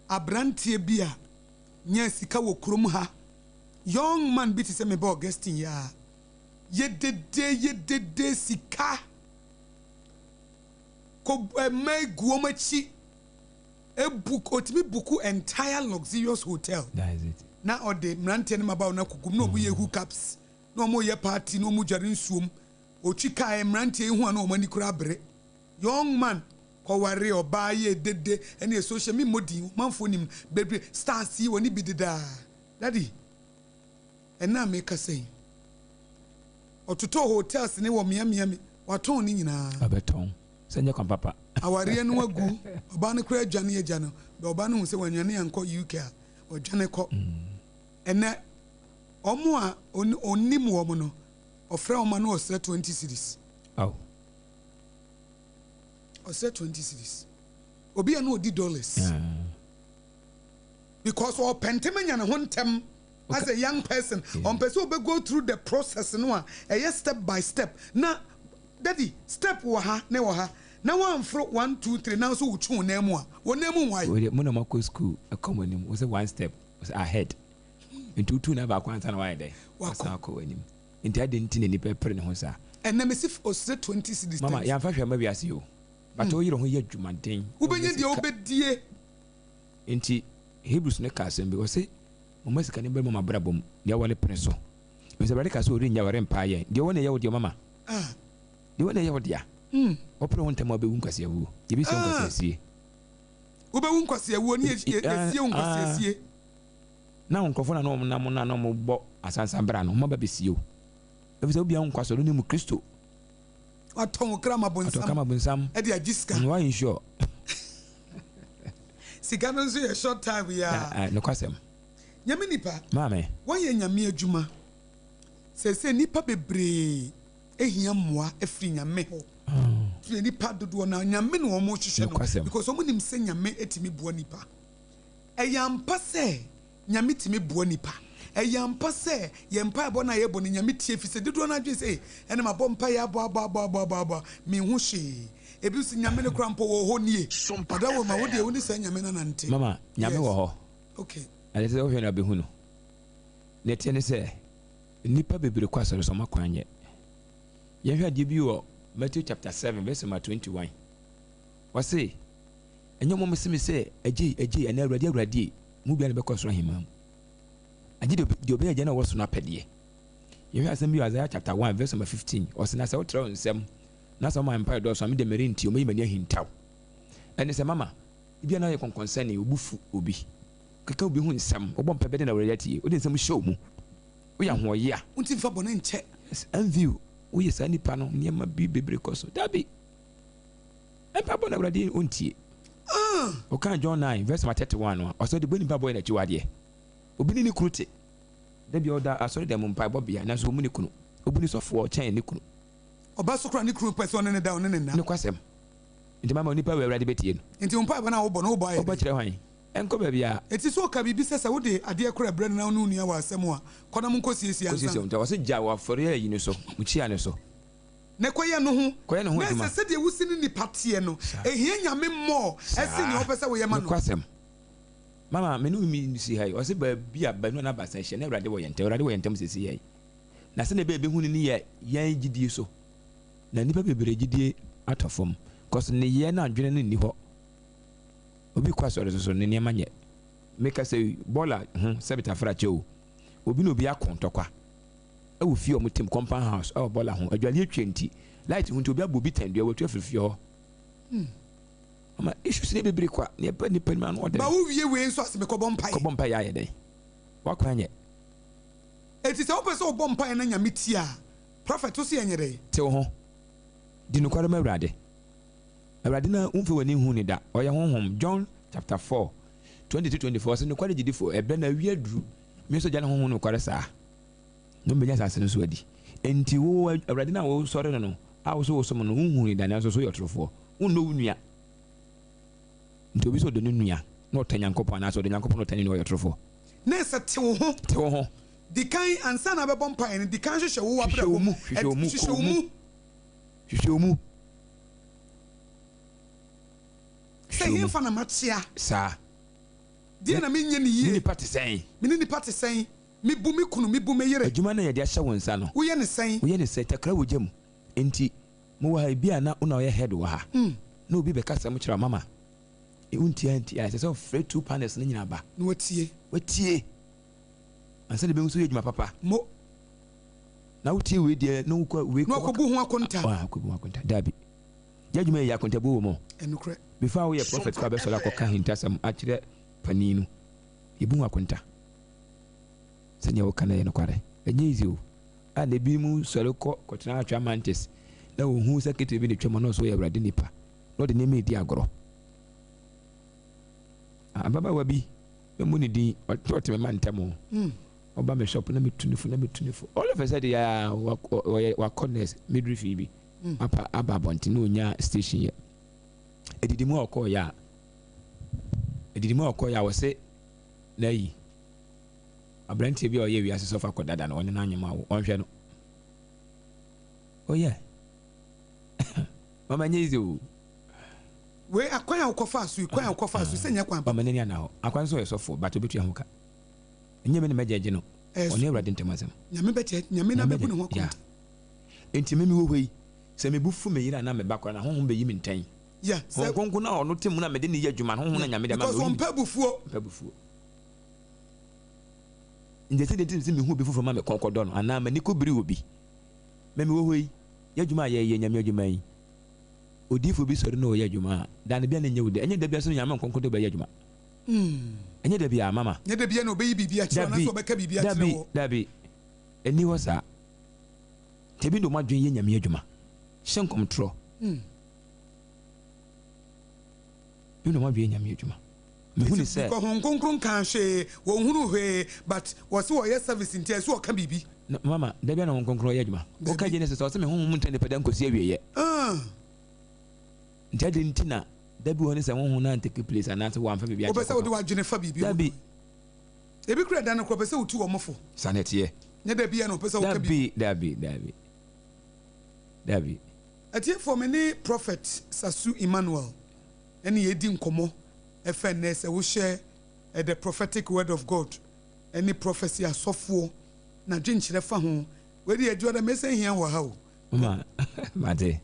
Abranteɛ bi a nyaa sika wɔ kurom ha, young man bi te sɛ me ba Augustine yi ara, yɛ dede yɛ dede sika kɔ mmaa gu wɔn akyi, ebu otumi buku entire luxurious hotel na ɔde mmeranteɛ ne mmabaawa no akɔgu mu na wɔn yɛ hookups na wɔn yɛ party na wɔn dware nsuom, otwi kaa mmeranteɛ yi ho a na wɔn ani koraa bere. Young man kɔwaree ɔbaa yɛɛ dede ɛne social me mmɔ din ɔmanfoɔ nim no bebree stars yi wɔne bi dedaa daddy ɛnɛ a mekasa yi ɔtotɔɔ hotels ne wɔ mea Miami watɔn ne nyinaa. Ɔbɛtɔn sɛ nyɛ kwan papa. Awareɛ no agu ɔbaa no koraa adwane agya no bɛ ɔbaa no hu sɛ wanwane ankɔ UK a ɔdwane kɔ ɛnɛ ɔmo a ɔnim wɔn no ɔfrɛ wɔn ma no ɔsrɛ 20 cedis. Aw. Ɔsɛ 20 cedis. Obi a na ɔdi dollars. Because ɔpɛ ntɛm anya ne ho ntɛm as a young person. Ɔmpɛ sɛ ɔbɛ go through the process no a ɛyɛ step by step. Na daddy step wɔ ha ne wɔ ha. Na wamforo one two three na nso wotwe wo nan mu a, wo nan mu nwae. Wei deɛ mo na moakɔ school ɛkɔ mo anim. Wosɛ one step ahead. Nti wotu nan baako ansa na wayɛ dɛn? Wasan akɔ w'anim. Nti adɛn nti na nipa pere ne ho saa? Ɛnɛ mese ɔsrɛ 20 cedis Mama times. yɛnfa hwɛ mma wiase o but wo yere ho yɛ adwumaden Wobɛnya deɛ wobɛdie. Nti Hebrews no ka asɛm bi ɔse momma sika no mmra mo abrabɔ mu deɛ ɔwɔ no pene so efisɛ Awurade ka sɛ ɔrennya ɔrempaa yɛn deɛ ɔwɔ na ɛyɛ wo deɛ mama deɛ ɔwɔ na ɛyɛ wo dea wopere ho ntɛm a wobɛwu nkwaseawuo yɛbɛsie wo nkwaseasie. Wobɛwu nkwaseawuo ne yɛsie wo nkwaseasie. Na wo nkurɔfoɔ na na wɔn nam no a na wɔbɔ asansa bra no, wɔn aba bɛsie wo. Efisɛ obiara nkɔ asɔre no mu Kristo. Watɔn wo kra ma Watɔn kra ma bonsam. De agye sika. Why insure? Sika no nso yɛ short time yi ara. Nokwasɛm. Nyame nipa. Maame. Wɔyɛ Nyame adwuma. Seesei nnipa bebree hia mmoa firi Nyame hɔ. Firi nnipa dodoɔ no ara, Nyame na wɔn hwehwɛ no. Nokwasɛm. Because wɔn nim sɛ Nyame tumi boa nnipa. Ɛyɛ ampa sɛ Nyame tumi boa nnipa? Ɛyɛ ampa sɛ yɛn mpaebɔ no a yɛbɔ no Nyame tie efisɛ dodoɔ no ara dwene sɛ ei ɛne mabɔ mpaeɛ abɔ abɔ abɔ abɔ abɔ abɔ a menhu hwee. Ebi nso Nyame no koraa mpo ɔwɔ hɔ nie. Ɔdawuruma wo deɛ wo ne saa Nyame no anante. Mama, Nyame Yes. wɔ hɔ. Okay. Na deɛ ɛsɛ sɛ wohwɛ no abɛhu no. Deɛ ɛteɛ ne sɛ, nnipa bebree kɔ asɔre so wɔn akwan nyɛ. Yɛnhwɛ adeɛ bi wɔ Matthew chapter 7 verse number 21. Ɔse, Ɛnyɛ mo mese me sɛ, Agyei, Agyei, anaa Awurade, Awurade e, mo biara na ɛbɛkɔ soro ahemman mu. Agye deɛ deɛ ɔbɛyɛ Agya no a ɔwɔ soro no apɛdeɛ. Yɛhwɛ asɛm bi wɔ Isaiah chapter 1 verse number 15. Ɔse, Na sɛ wotrɛ wo nsam, na sɛ woma mpae dɔɔso a, me deɛ merentie wo, mɛyi m'ani ahintaw. Ɛne sɛ, mama, ebia na woyɛ kɔnkɔnsani, wo bo fu obi, keka obi ho nsɛm, wobɔ mpae bɛdɛn na Awurade atie? Wode nsɛm hyɛ wo mu, woyɛ ahoɔyea. Wonti mfa bɔne nkyɛ. Yes, envy. Woyɛ saa nipa no, nneɛma bi bebree kɔ so. Dabi. Mpaebɔ na Awurade ɔntie. Ɔkaa John 9 verse number 31 no a, ɔsɛ ɔde bɔ nipa bɔ yɛ n'akyiwadeɛ. Obi ne ne kunu te. Da bi ɔda asɔre dan mu mpaebɔ bea nanso ɔmmu ne kunu. Obu ne sɔfoɔ kyɛn ne kunu. Ɔba so koraa ne kunu pɛ sɛ ɔne no da ɔne no nna. Nokwasɛm. Nti mama onipa wei Awurade bɛtie no. Nti wo mpaebɔ no a wobɔ no wobɔ ayɛ Wobɔ dɛn? kyerɛ hwan? Ɛnkɔ baabiara. Enti sɛ ɔka biribi sɛ sɛ wode adeɛ koro brɛ no na wo ne wo nua wɔ asɛm a, kɔ na monkɔsiesie ansa Kɔsiesie na. wo ntam. Ɔse gya w'afɔreɛ ayi no so, wo kyia no so. Na kɔyɛ no ho. Kɔyɛ ne ho Na adwuma. ɛsɛ sɛdeɛ wosi ne nipa teɛ no, Saa. ɛhia Nyame more ɛsen nea Saa. wopɛ sɛ woyɛ ma no. Nokwasɛm. Mama, me ne wo si ha yi, ɔse baabi a baanu anaa baasa ahyia na Awurade wɔ yɛn ntam. Awurade wɔ yɛn ntam seesei yi. Na sɛdeɛ ɛbɛyɛ yɛbɛhu no ne yɛ yɛn gyidie so. Na nnipa bebree gyidie atɔ fam cause nneyɛɛ ne adwene no nni hɔ. Obi kɔ asɔre so so ne nneɛma nyɛ. Meka sɛ bɔɔla ho sɛ betafra kyɛ o. Obi ne obi ako ntɔkwa ɛwɔ fie a wɔn tem compound house ɛwɔ bɔɔla ho. Adwale atwa nti, light ho nti obi abɔ obi tɛndua watu afiri fie hɔ. Ama issues no yɛ bebree kwa. Nea ɛba nipa nim ano ɔden. Ba wo wie wei nso ase mekɔbɔ mpaeɛ. Kɔbɔ mpaeɛ ayɛ dɛn? W'akwan nyɛ. Enti sɛ wopɛ sɛ wobɔ mpaeɛ na Nyame tie a, Prophet wo se yɛnyɛ dɛn? Te wo ho. Di nokware ma Awurade. Awurade no a womfa w'ani nhu no da. Ɔyɛ Honhom. John chapter 4, 22-24 ɔse, Nokware gyidifo, ɛberɛ no awie aduru. Me nso Agya no Honhom nokware saa, na wɔbɛnya asase no so adi. Enti wo, Awurade no a wosɔre no no, a wo nso wosom no no, wonhuu no da, nanso so woyɛ ɔtorofoɔ. Wonnɔ wo nua. Nti obi sɛ ɔdɔ ne nua na ɔtan Nyankopɔn anaasɛ ɔdɔ Nyankopɔn na ɔtan ne nua, ɔyɛ ɔtorofoɔ. Na ɛsɛ te wo ho. Te wo ho. Di kan, ansa na wobɛbɔ mpaeɛ no, di kan hwehwɛ wo Hwehwɛ w'abrabɔ wo mu. mu, hwehwɛ wo mu, Hwehwɛ kɔ wo wo mu. mu. Hwehwɛ wo mu. Sɛ Hwehwɛ wo mu. hefa na makyea? Saa. Deɛ Me na menyɛ no ne yie? nipa te sɛn? Me ne nipa te sɛn? Mebu me kunu, mebu me yere. Adwuma no a yɛde ahyɛ wo nsa no. Woyɛ no sɛn? Woyɛ no sɛn? Takra wɔ gya mu. Enti mowɔ ha, ebia na wo na woyɛ head wɔ ha, na obi bɛka asɛm kyerɛ wo, mama, wontie antie a, ɛsɛ sɛ wofrɛ two panels no nyinaa ba. Na watie. Watie. Ansa na ebehu sɛ woyɛ adwuma papa. Mo. Na wotie wei deɛ, na wokɔ wei Na wakɔbu ho akonta. Ah, akɔbu ho akonta. Dabi. Yɛ adwuma yɛ akontabuo wɔ mu. Ɛnokorɛ. Before a woyɛ prophet koraa bɛsɔre akɔka ahintasɛm akyerɛ panin no, yɛbu ho akonta. Sɛnea woka no yɛ nokware. Ɛnyɛ easy o. A na ebinom sɔre kɔ kɔtena Atwea Mantis na wohu sɛ ketewa bi na etwam a na ɔsɛ ɔyɛ Awurade nipa na ɔde nneɛma redi agorɔ. Ababaawa bi, mɛmmɔ ne din, ɔte me ma ntɛm o. Ɔba me shop na metu ne fo na metu ne fo. All of a sudden ya ɔyɛ wakɔ nurse midwifery bi apa aba abɔnten na onya station yɛ. Edidi mu a ɔkɔɔ yɛ a edidi mu a ɔkɔɔ yɛ a wɔse na ayi Aberanteɛ bi a ɔyɛ wiase sɔfo akɔ dada no, ɔne no anyem awo, ɔnhwɛ no. Oh yeah. Mama nyɛ easy o. Wei akwan a wokɔfaa so yi, kwan a wokɔfaa so yi, sɛ nyɛ kwan papa. Mama n'ani anna hɔ. Akwan nso ɔyɛ sɔfo, but obetua ho ka. Ɛnyɛ me na mɛgyɛgye no. Ɔne Awurade ntam asɛm. Nyame bɛkyɛ, Nyame na bɛbu ne ho akonta. Enti me mewɔ hɔ yi, sɛ me bo fu me yere anaa me ba koraa no, ahonhom bɛyi me ntɛn. Yeah, sɛ. Honhom Kronkron no a ɔno te mu no a mede no yɛ adwuma no, honhom no a Nyame de ama me no, Because ɔmpɛ abufuo. Ɔmpɛ abufuo. Nti ɛsɛ dɛn nti sɛ mehu obi foforɔ ma me kɔn kɔdɔ no anaa m'ani kɔbiri obi? Me mewɔ hɔ yi, yɛ adwuma a yɛyɛ, Nyame adwuma yi, odiyifoɔ bi sɔre na ɔyɛ adwuma a, da no bia na ɛnyɛ wo dɛ. Ɛnyɛ da biara nso na Nyame nkɔnkɔn de wobɛyɛ adwuma. Ɛnyɛ da biara, mama. Nyɛ da biara na ɔbɛyi biribi akyerɛ wo Dabi, anaasɛ ɔbɛka biribi akyerɛ dabi, wo. dabi. Ɛnni hɔ saa. Nti ebi de wɔn adwene yɛ Nyame adwuma. Hyɛ nkɔmtorɔ. Ebi de wɔn adwene yɛ Nyame adwuma. Mehu ne sɛ. Because Honhom Kronkron nkaa hwee, wɔnhunuu hwee, but wɔse wɔyɛ service nti ɛsɛ wɔka biribi. No, mama, da biara na Honhom Kronkron yɛ adwuma. Woka Dabi. Genesis a, ɔse me Honhom ntra nipa da nkosi awieɛ. Ah. Nti adɛn nti na da bi wɔ hɔ ne sɛ Honhom no antake place anaasɛ wɔamfa biribi Wopɛ ankyɛ sɛ wode kɔka? w'adwene fa biribi ho. Dabi. Ebi koraa da no koraa ɔpɛ sɛ wotu wɔn fo. Saa na ɛteɛ. Nyɛ da biara na ɔpɛ sɛ woka biribi. Dabi, dabi, dabi. Dabi. Atiefoɔ, me ne Prophet Sasu Emmanuel ɛne yɛredi nkɔmmɔ ɛfa nnɛ sɛ wohyɛ The Prophetic Word of God ɛne Prophecy asɔfoɔ n'adwenkyerɛ fa ho. Wei deɛ Adwoada mɛsan hia wɔ ha o. Mama mate.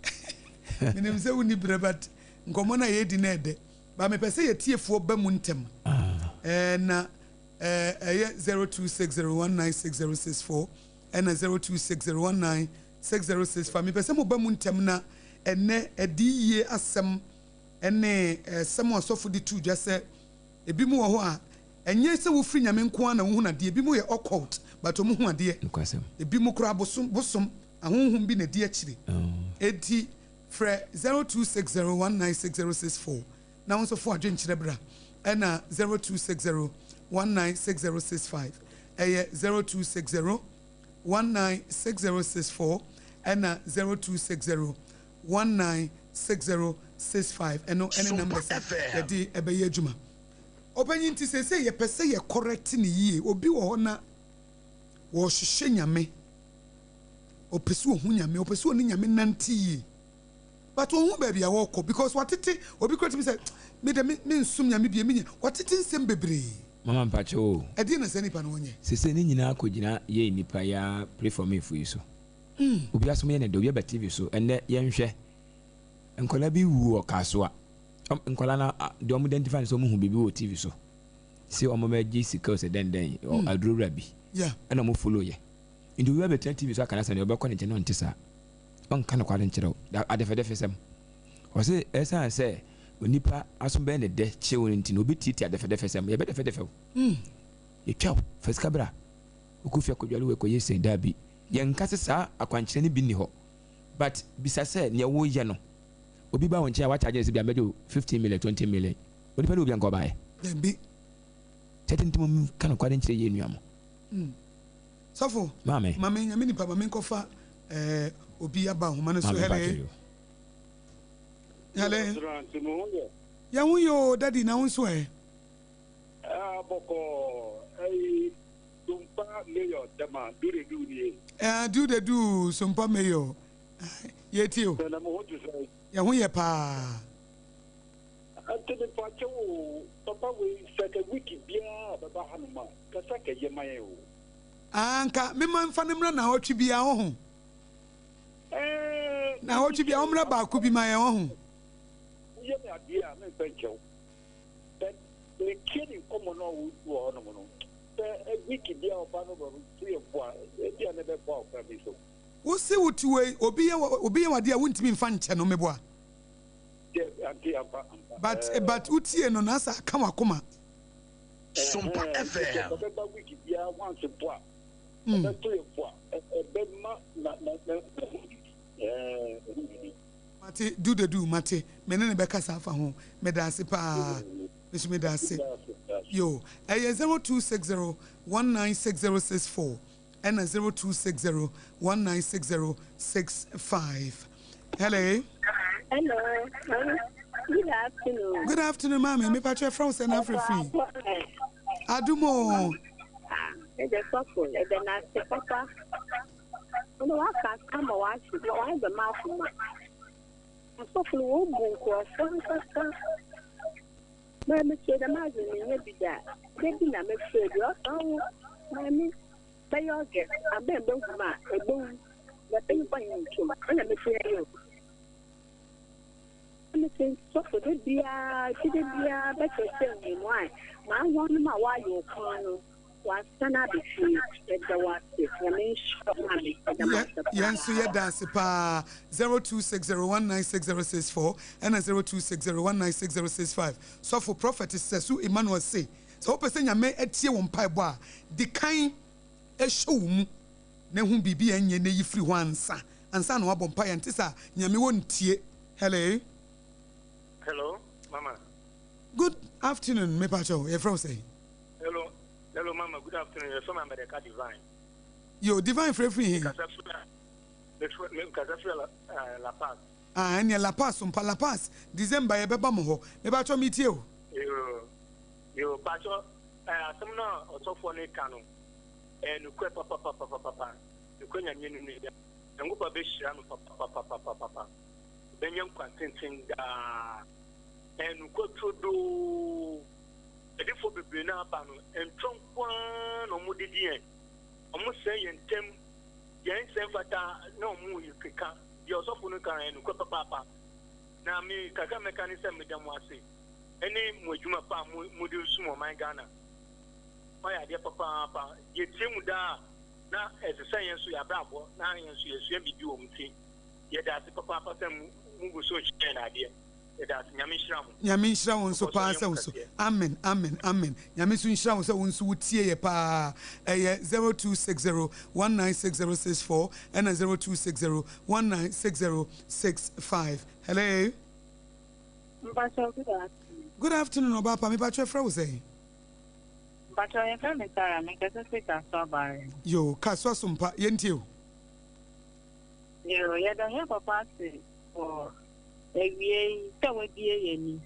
Menim sɛ wonni berɛ but nkɔmmɔ no a yɛredi no ɛdɛ. But mepɛ sɛ yɛtiefoɔ ba mu ntɛm. Ɛɛ na ɛyɛ 0260196064 ɛna 0260196065. Mepɛ sɛ moba mu ntɛm na ɛnnɛ adiyie asɛm ne asɛm a ɔsɔfo de too dwa sɛ ebinom wɔ hɔ a ɛnyɛ sɛ wofiri Nyame nko ara na wohunu adeɛ, ebinom yɛ occult but wɔn hu adeɛ, Nokwasɛm. ebinom koraa bosom bosom. Ahonhom bi na ɛdi akyire. Enti frɛ 0260196064 na wo nso fa w'adwenkyerɛ bra. Ɛna 0260196065. Ɛyɛ 0260196064 ɛna 0260196065. Ɛno ɛne numbers a yɛde ɛbɛyɛ adwuma. Ɔpanyin nti seesei yɛpɛ sɛ yɛ correct no yie. Obi wɔ hɔ na wɔhwehwɛ Nyame. Ɔpɛ sɛ ɔhu Nyame, ɔpɛ sɛ ɔne Nyame nante yie but ɔnhu baabi a ɔrekɔ because watete, obi koraa tumi sɛ me deɛ me mensom Nyame bio, menyɛ, watete nsɛm bebree. Mama mpakyɛw o. Ɛdeɛn na saa nipa no ɔnyɛ? Sesei ne nyinaa kɔgyina yɛn nnipa yi ara pray for me fo yi so. Obi asom yɛ ne dɛ, obi aba TV so, ɛnnɛ yɛnhwɛ nkwadaa bi wu wɔ Kasoa, nkwadaa no deɛ wɔn identify no sɛ wɔn hu biribi wɔ TV so, sɛ wɔn bɛgye sika o sɛ dɛn dɛn, aduro wura bi, ɛna wɔn follow yɛ. Nti obi abɛtena TV so aka n'asɛm deɛ ɔbɛkɔ ne nkyɛn na ɔnte saa. Ɔnka nokware nkyerɛ wo. Adɛfɛdɛfɛsɛm. Ɔse ɛsiane sɛ onipa aso bɛyɛ ne dɛ kyew no nti no obi tiatia adɛfɛdɛfɛsɛm. Yɛbɛdɛfɛdɛfɛ wo. Yɛtwa wo. Fa sika bra. Wokɔ fie akɔdware wei kɔyɛ sei. Daabi. Yɛnka sɛ saa akwankyerɛ no bi nni hɔ. But bisa sɛ neɛ woyɛ no obi ba wo nkyɛn a woakyagye no sɛ bia mɛgye wo 15 million, 20 million. Onipa ne obi a nka ɔbaeɛ. Daabi. Kyɛ tenten mo nka nokware nkyerɛ yɛn nua mo. Sɔfo, Maame. ma me nyame nipa ma me nkɔfa eh, obi aba nhoma no so. Maame Hele. mpakyɛ yo. Hele. Ɔsoro ante mo ho yɛ. Yɛn ho yɛ o, daddy, na wo nso ɛ? Ah, bɔkɔɔ. Ɛyi, Sompa Mayor Dama Duredu nie. Eh, Duredu, Sompa Mayor. Ah, yɛtie o. Sɛ na mo ho te sɛn? Yɛn ho yɛ paa. Ante me mpakyɛw o, papa wei sɛ kɛ week biara ɔbɛba hanom a, kasa kɛ yɛ ma yɛn o. Ah anka me ma nfa no mmra naawɔtwe biara woho. Ɛɛ Naawɔtwe biara ɔmmra baako bi ma yɛn woho. Woyɛ me adeɛ a memfa nkyɛ wo but metie ne nkɔmmɔ no a ɔdi wɔ hɔnom no sɛ week biara ɔba no ɔbɛto yɛn fo a ebia na ɛbɛboa ɔkwan bi so. Wo se wo te wei obi yɛ obi yɛ wo adeɛ a wontumi nfa nkyɛ no meboa. Dɛ ante ampa ampa But ɛɛ. but wotie no na sɛ aka w'akoma. Sompa Ɛhɛn, nti sɛ FM. ɔbɛba week biara once mpo a, ɔbɛto yɛn fo a, ɛbɛma na na na ɛho biribi. Ɛɛ, ɛho biribi. Mate, do the do, mate. Me ne no bɛkasa afa ho. Medaase paa. Me nso medaase. Yo, ɛyɛ 0260 196064 ɛna 0260 196065. Hello. Hello, mami. Good afternoon. Good afternoon, mami. Me patro from sɛ na afrɛ firi. Adum o. Ah, ɛdɛ sɔfo, ɛdɛ n'ase papa. Ɔno waka asɛm ma wahye, wayɛ bɛ ma akoma. Asɔfo no wɔn bu nkurɔfo ankasa. Maa mi tie dɛm adze no menyɛ bi da. Da bi na mefrɛ bi ɔsɛ ɔwo maame bɛyɛ ɔgɛ abɛn bɛhu mu a ɛbɛwu. Na bɛyi bɔ yɛn ntom. Ɛna mefrɛ yi o. Mese sɔfo da biara ti da biara bɛkyerɛkyerɛ yɛn mu a maa wɔnom a wɔayɛ ɔkwan no wɔasan aba fie. Yɛda wo ase. Nyame nhyira wo maame. Yɛda mo ase paa. Yɛn nso yɛda ase paa. 0260196064 ɛna 0260196065. Sɔfo Prophet Sɛso Emmanuel se, sɛ wopɛ sɛ Nyame atie wo mpaebɔ a, di kan hyɛ wo mu na hu biribi a ɛnyɛ na yi firi hɔ ansa ansa na wabɔ mpaeɛ. Ɛnte saa a, Nyame ɔntie. Hello. Hello, mama. Good afternoon, me pacho. Yɛfrɛ wo sɛn? Hello, hello mama. Good afternoon. Yɛfrɛ me Amedeka Divine. Yo, Divine frɛ firi he? Mekasa firi mefrɛ mekasa firi La, eh, La Paz. Ah, ɛneɛ La Paz mpa. La Paz, December yɛbɛba mo hɔ. Me pacho, metie o. Yo, yo, pacho, eh, asɛm no a ɔsɔfoɔ no ka no, ɛyɛ nokorɛ papapapapapa. Nokorɛ Nyame no ni. Nyankopɔn bɛhyira no papapapapapa. Ɔbɛnya nkwa tenten daa. Ɛyɛ nokorɛ turodoo. Adiyifoɔ bebree no aba no, ntorɔ nko ara na wɔde di yɛn. Wɔsɛe yɛn ntam. Deɛ ɛnsɛ mfata na wɔkeka. Deɛ ɔsɔfo no ka no, ɛyɛ nokorɛ papaapa. Na me kakra a mɛka ne sɛ meda mo ase ne mo adwuma pa a mode resom ɔman Ghana. Moayɛ adeɛ papaapa. Yɛtie mo daa a, na ɛsesa yɛn nso yɛn abrabɔ na yɛn nso yɛsua biribi wɔ mo ti. Yɛda ase papaapa sɛ mugu so rekyerɛ yɛn adeɛ. Yɛda ase. Nyame nhyira mo. Nyame nhyira wo nso Ɔkɔ so paa ɔnyɛ sɛ mo wo nso. kɛseɛ. Amen amen amen Nyame nso nhyira wo sɛ wo nso wo tie yɛ paa. Ɛyɛ 0260 196064 ɛna 0260 196065. Hello. Mpakyɛw good afternoon. Good afternoon ɔbaa pa, mepakyɛw yɛfrɛ wo sɛn? Mpakyɛw yɛfrɛ me Sarah, mekasa firi Kasoa Barre. Yoo, Kasoa Sompa, yɛntie o. Yoo, yɛda yɛn papa ase wɔ awiei sɛ wabue yɛn ani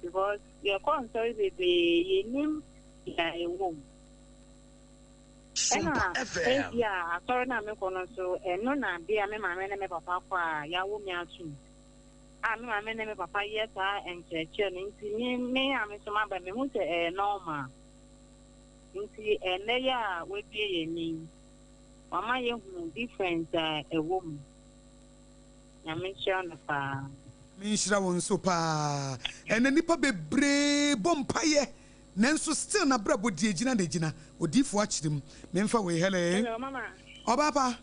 because yɛkɔ nsɔre bebree yɛnnim nea ɛwɔ mu. Ɛna ebi a asɔre no a mekɔ no nso ɛno na bia me maame ne me papa kɔ a yɛawo me atom a me maame ne me papa yɛ saa nkyerɛkyerɛ no nti me me a me nso maba mehu sɛ ɛyɛ normal nti ɛnnɛ yɛ a wabue yɛn ani wama yɛhunu difference a ɛwɔ mu. Nyame nhyira no paa. Nyame nhyira wo nso paa. Ɛnɛ nipa bebree bɔ mpaeɛ nanso still nabrabɔ di agyina na agyina. Odiifoɔ akyerɛ mu. Menfa wei hello. Hello mama. Ɔbaa pa.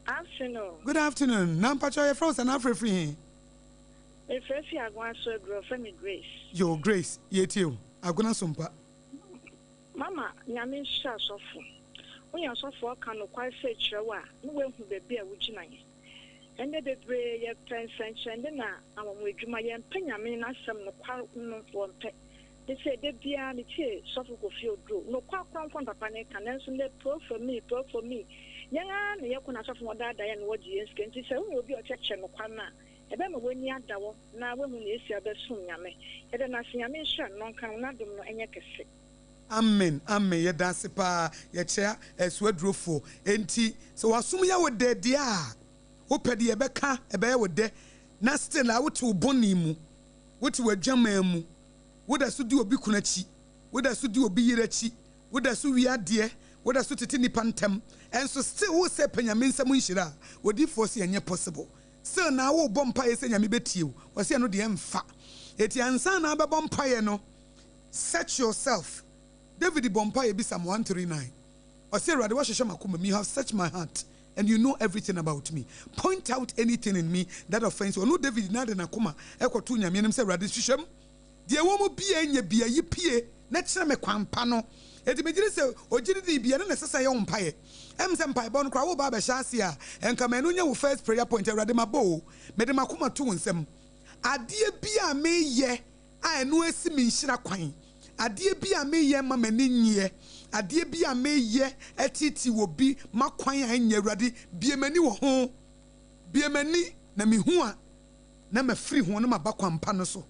Afternoon. Good afternoon. Na mpakyɛw yɛfrɛ wo sɛn na afrɛ firi he? Mefrɛ fi Agona so aduru wɔfrɛ me Grace. Yoo Grace yɛtie wo. Agona so mpa. Mama Nyame nhyira sɔfo. Wonya sɔfo a ɔka nokware sei kyerɛ wo a ne woahu baabi a wogyina. Ndɛ beberee yɛpɛ nsɛnkyerɛnde na anwanwa edwuma, yɛmmpɛ Nyame n'asɛm nokwar no wɔmmpɛ. Mese da biara metsie Sɔfo Kofi Oduro, nokwar krɔnkrɔn papa ne ka, nanso ndɛ pray for me, pray for me, yɛn ara na yɛkɔ na asɔfo no wɔdaadaa yɛn na wɔgye yɛn sika, ntsi sɛ wonya obi a ɔkyerɛkyerɛ nokwar no a, ɛbɛma w'enyi ada hɔ na woehu nea esi abɛsom Nyame. Yɛda no ase, Nyame nhyira no na ɔnka no ho, n'adom no nyɛ kɛse. Amen amen yɛdaase paa yɛkyea ɛsoadurofoɔ enti sɛ wasom yɛ wo dɛ deɛ a wopɛ deɛ ɛbɛka ɛbɛyɛ wo dɛ na still a wote wo bɔne mu wote wadwaman mu woda so di obi kunu akyi woda so di obi yere akyi woda so wia adeɛ woda so tete nipa ntɛm ɛnso still wo sɛ pɛ Nyame nsam nhyira a odiyifoɔ se ɛnyɛ possible still na wobɔ mpaeɛ sɛ Nyame bɛtie wo ɔse ɛno deɛ ɛmfa eti ansa na abɛbɔ mpaeɛ no Search yourself. David bɔ mpaeɛ bi Psalm 139. Ɔse Awurade woahwehwɛ m'akoma mu, you have searched my heart and you know everything about me. Point out anything in me that offends you. Ɔno David na de n'akoma kɔtoo Nyame anim sɛ Awurade hwehwɛ mu, deɛ ɛwɔ mu biaa nyɛ bia yi pue na kyerɛ me kwan pa no. Enti megye di sɛ ogye di bia no na ɛsɛ sɛ yɛ wo mpaeɛ. Ɛm sɛ mpaebɔ no koraa woreba abɛhyɛ aseɛ a, nka ma ɛno nyɛ wo first prayer point, Awurade mabɔ o, mede m'akoma to wo nsam. Adeɛ biaa meyɛ a ɛno asi me nhyira kwan, adeɛ bi a meyɛ ma m'ani nnyeɛ, adeɛ bi a meyɛ teetee obi m'akwan a ɛnyɛ, Awurade, bue m'ani wɔ ho, bue m'ani na mehu a, na mafiri ho na maba kwan pa no so.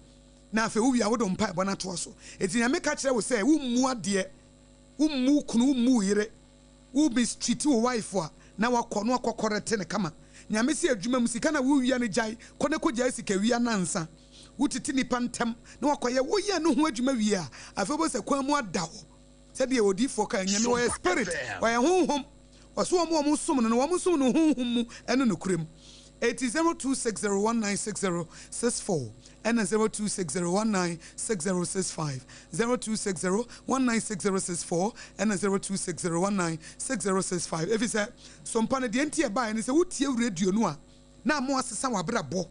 Na afei wowie a wode wo mpaebɔ no atoa so. Enti nea meka kyerɛ wo sɛ, wommu adeɛ, wommu wo kunu, wommu wo yere, wo mistreat wo wife a na wakɔ na wakɔ correct no kama. Nyame se adwuma mu sika na wo wia no gyae kɔ na kɔ gyae sika wia nansa. Wo tete nipa ntɛm na wakɔ yɛ wo yɛ no ho adwuma wie a afei wobɛhu sɛ kwan mu ada hɔ. Sɛdeɛ odiyifoɔ kae Nyame ɔyɛ spirit ɔyɛ honhom ɔse wɔn a wɔn som no no wɔn som no honhom mu ɛne nokorɛ mu. Eti 0260196064 ɛna 0260196065, 0260196064 ɛna 0260196065. Efisɛ sompa no deɛ nti ɛbaeɛ ne sɛ wotie radio no a na ama wasesa w'abrabɔ,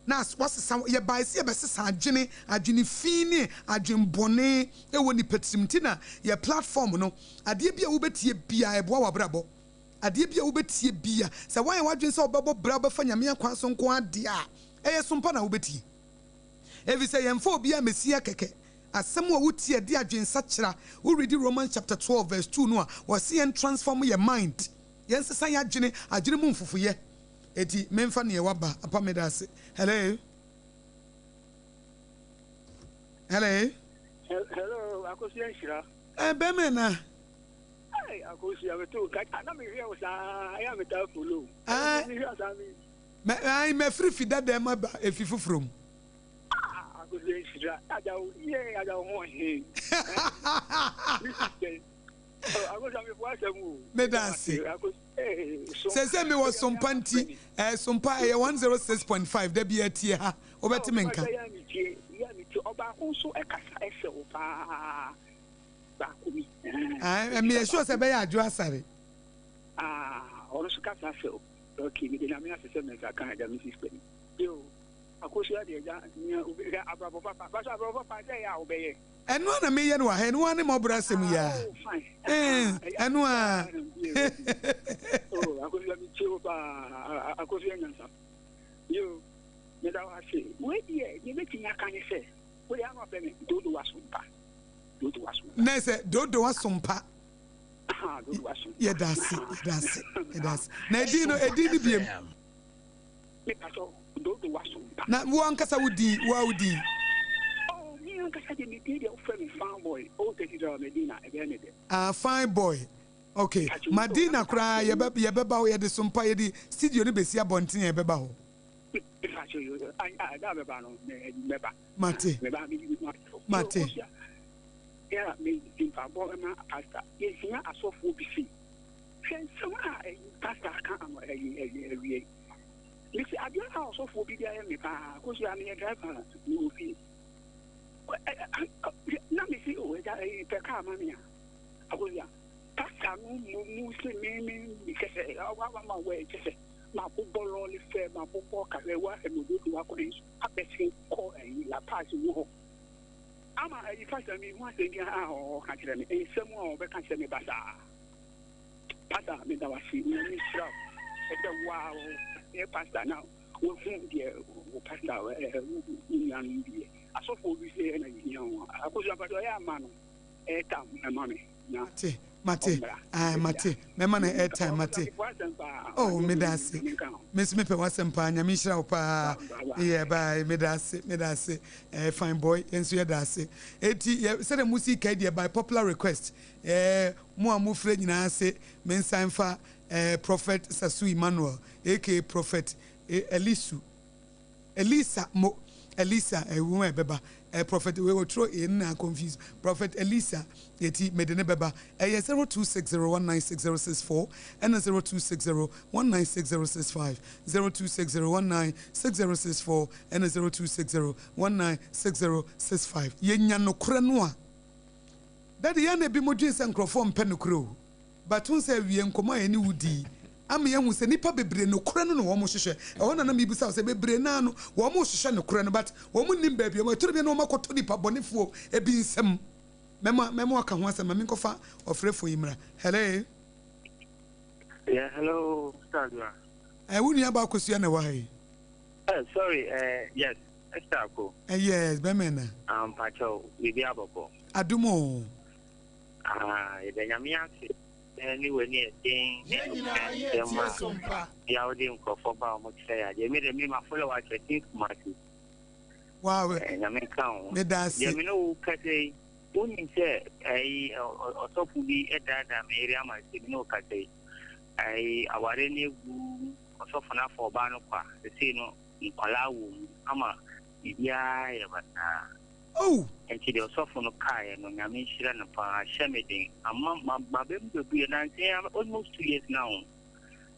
na wasesa wo, yɛbaeɛ sɛ yɛbɛsesa adwene, adwene fi ne adwene bɔne ɛwɔ nipa tirim nti na yɛ platform no, adeɛ bi a wobɛtie biara ɛboa w'abrabɔ. Adeɛ bi a wobɛtie bia, sɛ woayɛ w'adwene sɛ wobɛbɔ bra wobɛfa Nyame akwan so nko ara deɛ a, ɛyɛ som pa na wobɛtie. Efisɛ yɛmfa obiara mmɛsi ha kɛkɛ. Asɛm a wotie a ɛde adwensakyera, wo readi Romans chapter 12 verse 2 no a, wɔse yɛn transform yɛn mind, yɛnsesa yɛn adwene, adwene mu mfufuiɛ. Enti memfa neɛ waba, apa meda ase. Hello? Hello? Hello, Akosua Nhyira. Eh, bɛmɛ na. Hey, Akosua, me to nka. Ah, na me hwɛ wo saa, ɛyɛ me taa follow. Ah, me hwɛ saa me. Mɛ, ai, mɛ firi fi dada mu aba efi foforɔ mu. Ah, Akosua nhyira. Agya wo, yɛ agya wo ho he. Akosua me fo asɛm o. Me da ase. Sɛ sɛ me wɔ sompa nti, eh, sompa ɛyɛ 106.5 da bi atie ha. Wobɛte me nka. Yɛ me tie, yɛ me tie. Ɔbaako nso ɛkasa ɛsɛ wo paa. Baako bi. Ah, me sure sɛ bɛyɛ adwo asare. Ah, ɔno nso kasa sɛ o. Okay, mede Nyame ase sɛ me nsa ka agya me sister ni. Yo. Akosua deɛ gya nea obi hwɛ abrabɔ papa baso abrabɔ papa sɛ ɛyɛ a wobɛyɛ. Ɛno ara na meyɛ no wɔ ha, ɛno ara ne m'ɔbrɛ asɛm yi ara. Oh fine. Eh, ɛno ara. Oh Akosua me tie wo paa, Akosua nyansa. Yo, meda wo ase. Wei deɛ deɛ mɛtumi aka ne sɛ, wo deɛ ano afrɛ me Dodo Asompa. Dodo Asompa. Na sɛ Dodo Asompa. Aha, Dodo Asompa. Yɛda ase, yɛda ase, yɛda ase. Na edin no, edin no biem. Me pakyɛw, Dodo Asompa. Na wo ankasa wo din, wo ara wo din. Oh, me ankasa deɛ me din deɛ wofrɛ me Fine Boy. Oh, Tete Dra, me din na ɛbɛyɛ me dɛ. Ah, Fine Boy. Ok, Madina koraa yɛbɛ yɛbɛba hɔ yɛde sompa yɛde studio no bɛsi abɔnten a yɛbɛba hɔ. Mate. Mate. Pastor no mmom se me me me kyɛ sɛ wama wɔ kyɛ sɛ mabobɔ lɔɔre fɛ mabobɔ kahwɛ wa ɛmɔdodo akwan so abɛsen kɔ ɛyi La Paz mu hɔ ama ɛyi pastor mi ho asɛm bi a ɔka kyerɛ me nsɛm a ɔbɛka kyerɛ me basaa pastor meda wase Nyame nhyira wo ɛsɛ wa yɛ pastor na wahu deɛ wo pastor wo nuanom bi yɛ asɔfoɔ bi sɛ ɛna yɛhia ho akosua pastor ɔyɛ ama no airtime ma me na Mate, mate, ae, mate, mɛma no airtime, mate. Oh, meda ase. Me nso mepɛ w'asɛm paa, Nyame nhyira wo paa. Yeah, bye, meda ase, meda ase. Eh, fine boy, yɛn nso yɛda ase. Eti, yɛ, sɛdeɛ mo si kae deɛ, by popular request, eh, mo a mofrɛ nyinaa se mensan mfa eh, Prophet Sasu Emmanuel, aka Prophet eh, Elisu, Elisa mo Elisa eh wo eh bɛba eh prophet wei wɔtwerɛ eh nna confuse prophet Elisa eti mede ne bɛba ɛyɛ 0260196064 ɛna 0260196065 0260196064 ɛna 0260196065 yɛnya nokorɛ no a daddy yɛn na ebi mo dwen sɛ nkorɔfoɔ mpɛ nokorɛ o. But wohu sɛ awie nkɔmmɔ a yɛne wo di yi ama yɛahu sɛ nnipa bebree nokorɛ no na wɔn hwehwɛ. Ɛhɔ na na mebisa wo sɛ bebree no ara no wɔn rehwehwɛ nokorɛ no but wɔn nnim baabi a wɔn ɛtɔ da bi a na wɔn akɔtɔ nipa bɔnefoɔ bi nsam. Mɛma mɛma waka ho asɛm ma menkɔfa ɔfrɛfoɔ yi mmra. Hello. Yeah, hello, Star Dua. Eh, wo nua baa Akosua na ɛwɔ ha yi. Eh, sorry, eh, yes, Esther Ako. Eh, yes, bɛmɛ na. Ah, mpakyɛw, biribi abɔkɔ. Adum o. Ah, yɛda Nyame ase sɛ ne w'ani ɛden ne nokorɛ nsɛm a bia wode nkorɔfoɔ ba a wɔn kyerɛ yɛ adeɛ. Me deɛ me ma follow wo akyɛ since Kumasi. Wow. Eh, Nyame nka wo ho. Meda ase. Deɛ me ne wo kasa yi, wonim sɛ ɛyi ɔsɔfo bi ɛdaadaa me yere ama sɛ me ne wo kasa yi. Ɛyi awareɛ no egu, ɔsɔfo no afa ɔbaa no kwa, sesei no nkwadaa wɔ mu ama biribiara yɛ basaa. Oh! Nti deɛ ɔsɔfo no kaeɛ no Nyame nhyira no paa ahyɛ me den ama maba mu bɛbuiɛ nansa yi ara almost 2 years now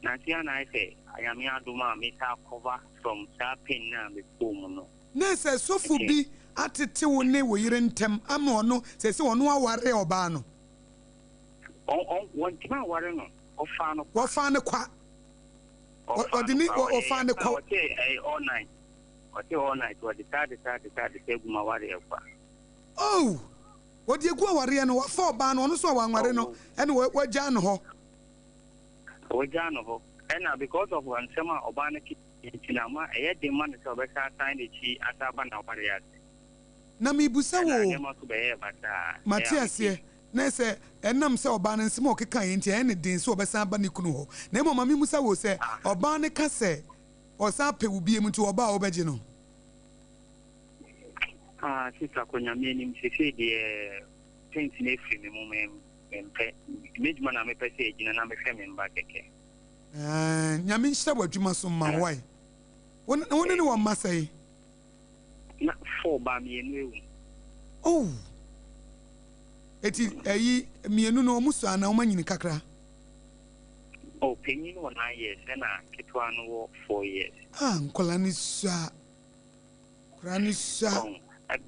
nansa yi ara na ayɛ sɛ Nyame adom a me saa cover from saa pain no a me kɔɔ mu no. Ne sɛ sɔfo bi atete wo ne wo yere ntɛm ama ɔno seesei ɔno aware ɔbaa no. Wɔntumi anware no ɔfaa no kwa. Wɔfaa no kwa. Ɔfaa no kwa ɔyɛ yɛ ɔte ɛyɛ all night. Ɔse all night wɔde saa de saa de saa de saa gu m'awareɛ kwa. Oh! Wɔde agu awareɛ no, wafa ɔbaa no, ɔno nso a wanware no ɛna wagyaa no hɔ. Wagyaa no hɔ, ɛna because of nsɛm a ɔbaa no kekaeɛ nti no ama ɛyɛ den ma no sɛ ɔbɛsan asan n'akyi asan aba n'awareɛ ase. Na mebusa wo Ɛna o. nneɛma nso bɛyɛɛ basaa. Mate Ɛyɛ a aseɛ, mete. na sɛ ɛnam sɛ ɔbaa no nsɛm a ɔkekaeɛ nti ɛyɛ no den sɛ ɔbɛsan aba ne kunu hɔ. Na mmom ma memmusa wo sɛ, ɔbaa no ka sɛ Ɔsan pɛ wo biom nti ɔba a wobɛgye no? Ah sister kɔ Nyame anim sesei deɛ paint no afiri me mu me mempɛ m'adwuma na mepɛ sɛ ɛgyina na mehwɛ me mba kɛkɛ. Aah Nyame nhyira w'adwuma so mma wo wai. Wo ne wo ne wɔ mma sɛe? Na four ba mienu ewu. Oh! Eti ɛyi mienu no ɔmo sua anaa ɔmo anyini kakra? Oh panyin no wɔ nine years ɛna ketewa no wɔ four years. Ah nkwadaa no sua nkwadaa no sua. Ɔn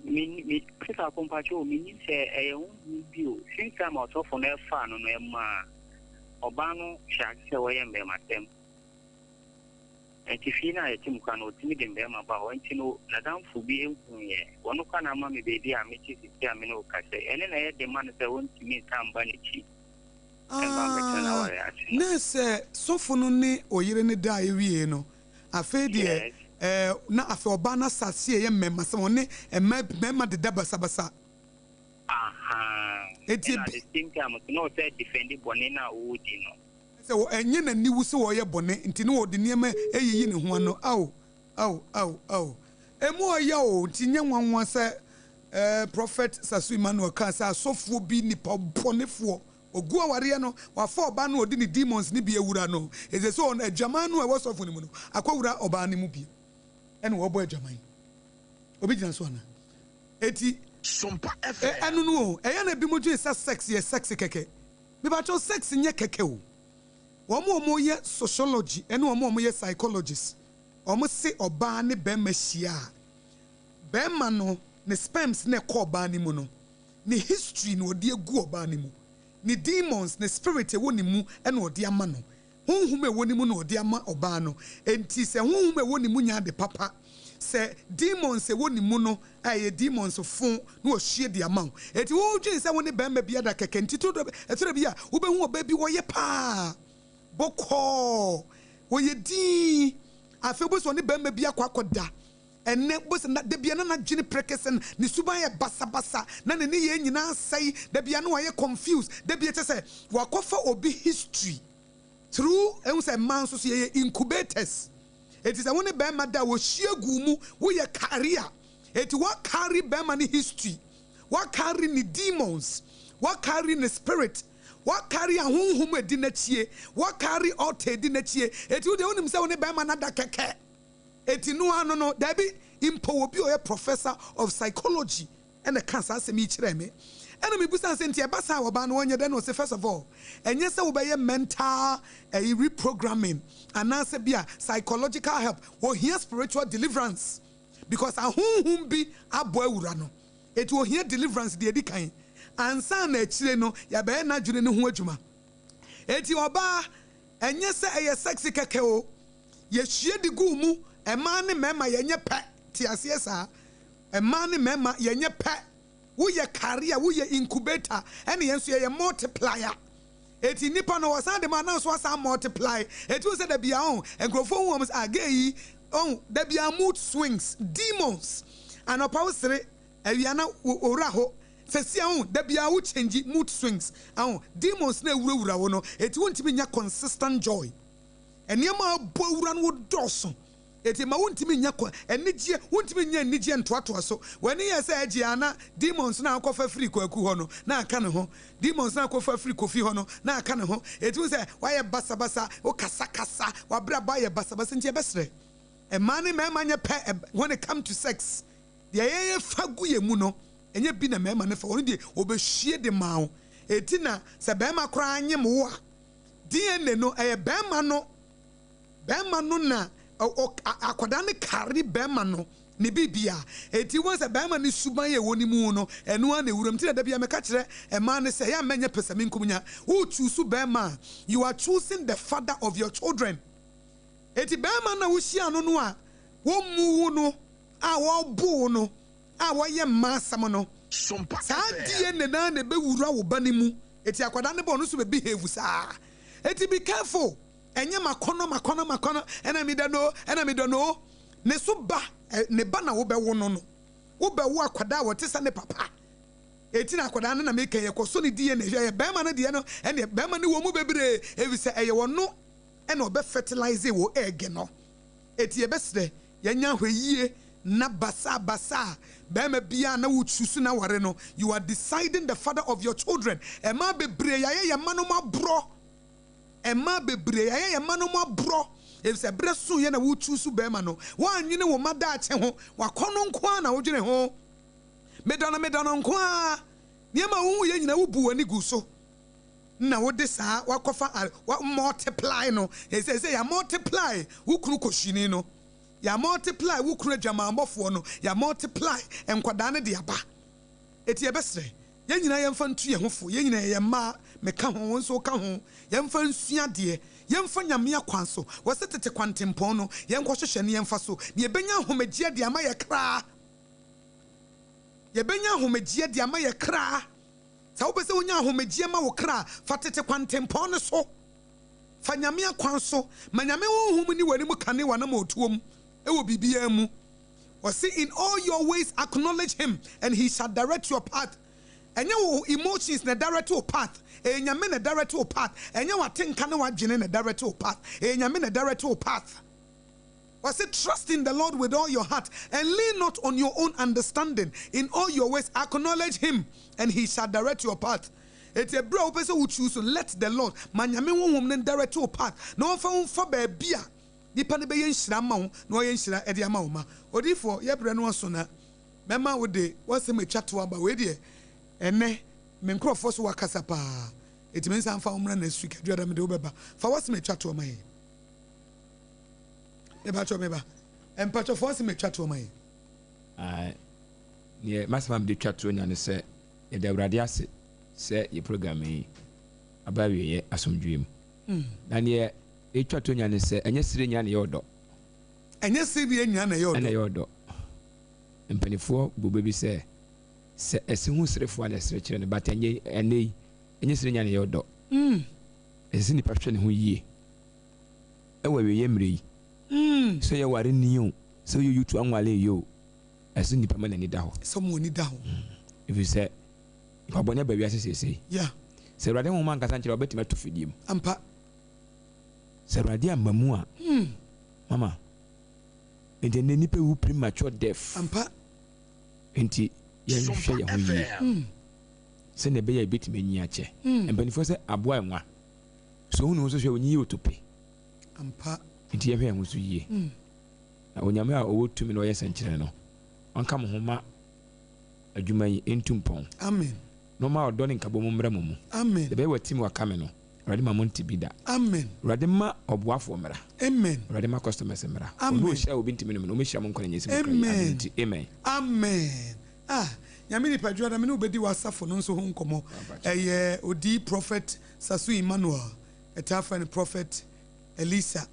me me sista ako mpakyɛ o menim sɛ ɛyɛ honhom bi o since time a ɔsɔfo no ɛfaa no no ɛmaa ɔbaa no hyɛ ase sɛ ɔyɛ mbɛɛmasɛm. Nti fie no a yɛte mu koraa no ɔtumi de mmarima ba hɔ. Nti no n'adamfo bi huiɛ. Ɔno koraa na ama me baabi a mete seesei a me ne wo kasa yi. Ɛno na ɛyɛ den ma no sɛ ɔntumi nsan mma n'akyi mma mmɛtena Ah, n'awareɛ ase no. na sɛ sɔfo no ne ɔyere no daeɛ wieeɛ no, afei deɛ Yes. eh, na afei ɔbaa no asase a ɛyɛ mmɛmmasɛm, ɔne mmaa mmarima deda basabasa. Ahaa. Enti Ɛna at ebi. the same time nso na ɔsɛ defend bɔne no a ɔredi no. Sɛ wɔ ɛnyɛ n'aniwu sɛ ɔreyɛ bɔne nti na ɔde nneɛma reyiyi ne ho ano. Ao, ao, ao, ao. Emu ɔya o, nti nyɛ nwanwa sɛ eh, Prophet Sasu Emmanuel kaa sɛ asɔfoɔ bi nnipa bɔnefoɔ, ɔgu awareɛ no, wafa ɔbaa no a ɔde ne demons no bi awura no, ɛsɛ sɛ ɔno, adwaman no a ɛwɔ sɔfo no mu no, akɔwura ɔbaa no mu bio, ɛna wɔbɔ adwaman. Obi gyina so anaa? Enti, Sompa ɛ, FM. ɛno no o, ɛyɛ na ebinom dwene sɛ sex yɛ sex kɛkɛ. Mepakyɛw sex nyɛ kɛkɛ o. Wɔn a wɔyɛ sociology ne wɔn a wɔyɛ psychologist, wɔn se ɔbaa ne barima hyia a, barima no ne sperms no a ɛkɔ ɔbaa no mu no, ne history na ɔde agu ɔbaa no mu. Ne demons, ne spirit a ɛwɔ ne mu na ɔde ama no. Honhom a ɛwɔ ne mu na ɔde ama ɔbaa no. Enti sɛ honhom a ɛwɔ ne mu nyɛ ade papa, sɛ demons a ɛwɔ ne mu no a ɛyɛ demons fo na wɔahwie de ama wo. Enti wodwen sɛ wo ne barima bi ada kɛkɛ nti to ɛtɔ da bi a wobɛhu ɔbaa bi ɔyɛ paa, bɔkɔɔ, ɔyɛ dinn, afei wobɛhu sɛ ɔne barima bi akɔ akɔda. Ɛnnɛ, wobɛhu sɛ na da biara na n'adwene prɛkɛsɛ, na ne suban yɛ basabasa, na ne nneyɛɛ nyinaa asɛe, da biara na wayɛ confused, da biara kyerɛ sɛ wakɔfa obi history through, ehu sɛ mmaa nso so yɛyɛ incubators, enti sɛ wo ne barima da a wɔhyia gu mu, woyɛ carrier, enti wa carry barima no history, wa carry ne demons, wa carry ne spirit, wa carry ahonhom a ɛdi n'akyie, wa carry altar a ɛdi n'akyie, enti wo deɛ wonim sɛ wo ne barima no ada kɛkɛ. Enti no ara no no, dabi, mpo obi a ɔyɛ professor of psychology na ɛkaa saa asɛm yi kyerɛɛ me. Ɛna mebisaa no sɛ, nti ɛba saa a ɔbaa no ɔnyɛ dɛn? Na ɔse, first of all, ɛnyɛ sɛ wobɛyɛ mental ɛyi reprogramming anaasɛ bi a psychological help, ohia spiritual deliverance because ahonhom bi abɔ awura no. Enti ohia deliverance deɛ ɛdi kan ansa na akyire no yɛabɛyɛ n'adwene no ho adwuma. Enti ɔbaa, ɛnyɛ sɛ ɛyɛ sex kɛkɛ o, Yɛhyia de gu wo mu, mmaa ne mmarima yɛnyɛ pɛ, te aseɛ saa? Mmaa ne mmarima yɛnyɛ pɛ, woyɛ carrier, woyɛ incubator, ɛne yɛn nso yɛyɛ multiplier. Eti nnipa no wɔsan de ma na nso asan multiply. Eti wohu sɛ da biara ɔho, nkurɔfoɔ hu wɔn sɛ ah gay yi, ɔho, da biara mood swings, demons. Anɔpa wosere, awia na owura hɔ. Sɛsi a ɔho, da biara wo change mood swings, ɔho, demons na ewurawura wo no, eti wontumi nnya consistent joy. Nneɛma a abɔ awura no dɔɔso, enti mma wontumi nnya kwan, anigyeɛ, wontumi nnya anigyeɛ ntoatoa so. W'ani yɛ sɛ agye a na demons no a wokɔfa firii Kwaku hɔ no na aka ne ho, demons no a wokɔfa firii Kofi hɔ no na aka ne ho. Enti wohu sɛ woayɛ basabasa, wokasakasa, w'abrabɔ ayɛ basabasa. Enti yɛbɛsrɛ, mmaa ne mmarima nyɛ pɛ when it come to sex. Deɛ yɛfa gu yɛn mu no, ɛnyɛ bi na mmarima no fa, wɔn deɛ wɔbɛhwie de ma wo. Enti na sɛ barima koraa nyem wo a, DNA no ɛyɛ bɛɛma no bɛɛma no na ɔ akwadaa no carry bɛɛma no ne biribiaa enti wobɛhu sɛ bɛɛma no suban a ɛwɔ ne mu no ɛno ara na ɛwura mu nti na da biaa meka kyerɛ mmaa no sɛ ɛyɛ a mɛnyɛ pɛsɛmenkomenya wo choose bɛɛma a you are choosing the father of your children enti bɛɛma no a wohyia no no a wɔmmu wo no a wɔbo wo no a wɔyɛ mma asɛm no, Sompa saa FM. DNA no ara na ɛbɛwura wo ba no mu. Enti akwadaa no ba ɔno nso bɛ behave saa. Enti be careful, ɛnyɛ makɔnɔ makɔnɔ makɔnɔ ɛna medɔ no o, ɛna medɔ no o. Ne so ba, ne ba na wobɛwo no no, wobɛwo akwadaa a ɔte sɛ ne papa. Enti na akwadaa no na meka yi, ɛkɔsɔ ne DNA hwɛ, ɛyɛ barima no deɛ no, ɛnneɛ barima no wɔ mu bebree, efisɛ ɛyɛ ɔno na ɔbɛ fertilize wo egg no. Enti yɛbɛsrɛ yɛnyɛ ahwɛyie na basaa basaa barima biaa na wo choose no aware no you are deciding the father of your children ɛmaa bebree yayɛ yɛn mma nom aborɔ ɛmaa bebree yayɛ yɛn mma nom aborɔ efisɛ berɛ so yɛ na wo choose barima no woanwene wo mma daakye ho wakɔnɔ nko ara na wodwene ho medɔ no medɔ no nko ara nneɛma a wohu yɛ nyina wo bu w'ani gu so na wode saa wakɔfa a wa multiply no ɛsɛ sɛ ya multiply wo kunu kɔhyini no ya multiply wo kunu adwamammɔfoɔ no ya multiply nkwadaa no de aba eti yɛbɛsrɛ yɛn nyinaa yɛmfa ntu yɛn ho fo yɛn nyinaa yɛyɛ mmaa. Meka ho, wo nso woka ho. Yɛmfa nsua adeɛ. Yɛmfa Nyame akwan so. Wɔse tete kwantempɔn no, yɛnkɔhwehwɛ na yɛmfa so, na yɛbɛnya ahomegyeɛ de ama yɛ kra. Yɛbɛnya ahomegyeɛ de ama yɛ kra. Sɛ wopɛ sɛ wonya ahomegyeɛ ma wo kra a, fa tete kwantempɔn no so. Fa Nyame akwan so. Ma Nyame honhom nni w'anim kane w'anamɔtuo mu wɔ biribiara mu. Ɔse in all your ways acknowledge him and he shall direct your path. Ɛnyɛ wo emotions na ɛdirect wo path, ɛyɛ Nyame na ɛdirect wo path. Ɛnyɛ w'atenka ne w'adwene na ɛdirect wo path, ɛyɛ Nyame na ɛdirect wo path. Ɔse trust in the Lord with all your heart and lean not on your own understanding, in all your ways acknowledge him and he shall direct your path. Enti ɛberɛ a wopɛ sɛ wo choose no, let the Lord, ma Nyame honhom no ndirect wo path na ɔmfa wo mfa baabi a nipa no bɛyɛ nhyira ama wo na wayɛ nhyira de ama wo mma. Odiyifoɔ, yɛbrɛ no aso na mɛma wo de w'asɛm atwa toɔ aba. Wei deɛ ɛnnɛ me nkorɔfoɔ so wakasa paa, enti me nsa mfa wo mmra next week Aduada mede wo bɛba. Fa w'asɛm atwa toɔ ma yɛn. Mepakyɛw meba. Mpakyɛw fa w'asɛm atwa toɔ ma yɛn. Ae, neɛ m'asɛm a mede twa toɔ nya ne sɛ yɛda Awurade ase sɛ yɛ program yi aba awieɛ asomdwoeɛ mu. Na neɛ ɛtwa toɔ nya ne sɛ ɛnyɛ sere nyinaa na ɛyɛ ɔdɔ. Ɛnyɛ sereɛ nyinaa na ɛyɛ ɔdɔ. Ɛna ɛyɛ ɔdɔ. Mpaninfoɔ bu bɛ bi sɛ, sɛ ɛse ho serefoɔ a na ɛsere kyerɛ no but ɛnyɛ ɛnnɛ yi ɛnyɛ sere nyinaa na ɛyɛ ɔdɔ. Ɛsɛ sɛ nipa hwɛ ne ho yie ɛwɔ awieɛ mmerɛ yi. Sɛ ɔyɛ wareni o, sɛ ɔyɛ youth anwale o, ɛsɛ sɛ nipa ma n'ani da hɔ. Ɛsɛ ɔma w'ani da hɔ. Ɛfiri sɛ nipa bɔne aba wiase seesei. Yeah. Sɛ Awurade honhom ankasa nkyerɛ a, ɔbɛtumi ato fidie mu. Ampa. Sɛ Awurade amma mu a, mama. Enti ɛnnɛ nnipa wu premature death. Ampa. Enti yɛnhwɛ yɛn ho yie sɛnea ɛbɛyɛ a yɛbɛtumi anyin akyɛ. Mpanimfoɔ sɛ aboa nwa. So ohunu ho so hwɛ onyi yɛ otope. Ampa. Enti yɛnhwɛ yɛn ho so yie. Na Onyame a ɔwɔ tumi na ɔyɛ sɛnkyerɛnne no, ɔnka mo ho ma adwuma yi ntu mpɔn. Amen. Na ɔmma ɔdɔ ne nkabom mmra mo mu. Amen. Deɛ ɛbɛyɛ watim waka me no, Awurade ma monte bi da. Amen. Awurade mma ɔboafoɔ mmra. Amen. Awurade mma customers mmra. Amen. Ɔno ɔhyira a obi ntumi nnome no, ɔmmɛhyira mo nkwa na nyɛ sɛ mo kra yi adom nti. Amen. Amen ah Nyame nipa dwoada me ne wo bɛdi w'asafo no nso ho nkɔmmɔ ɛyɛ odi prophet Sasu Emmanuel ɛtaa frɛ no prophet Elisa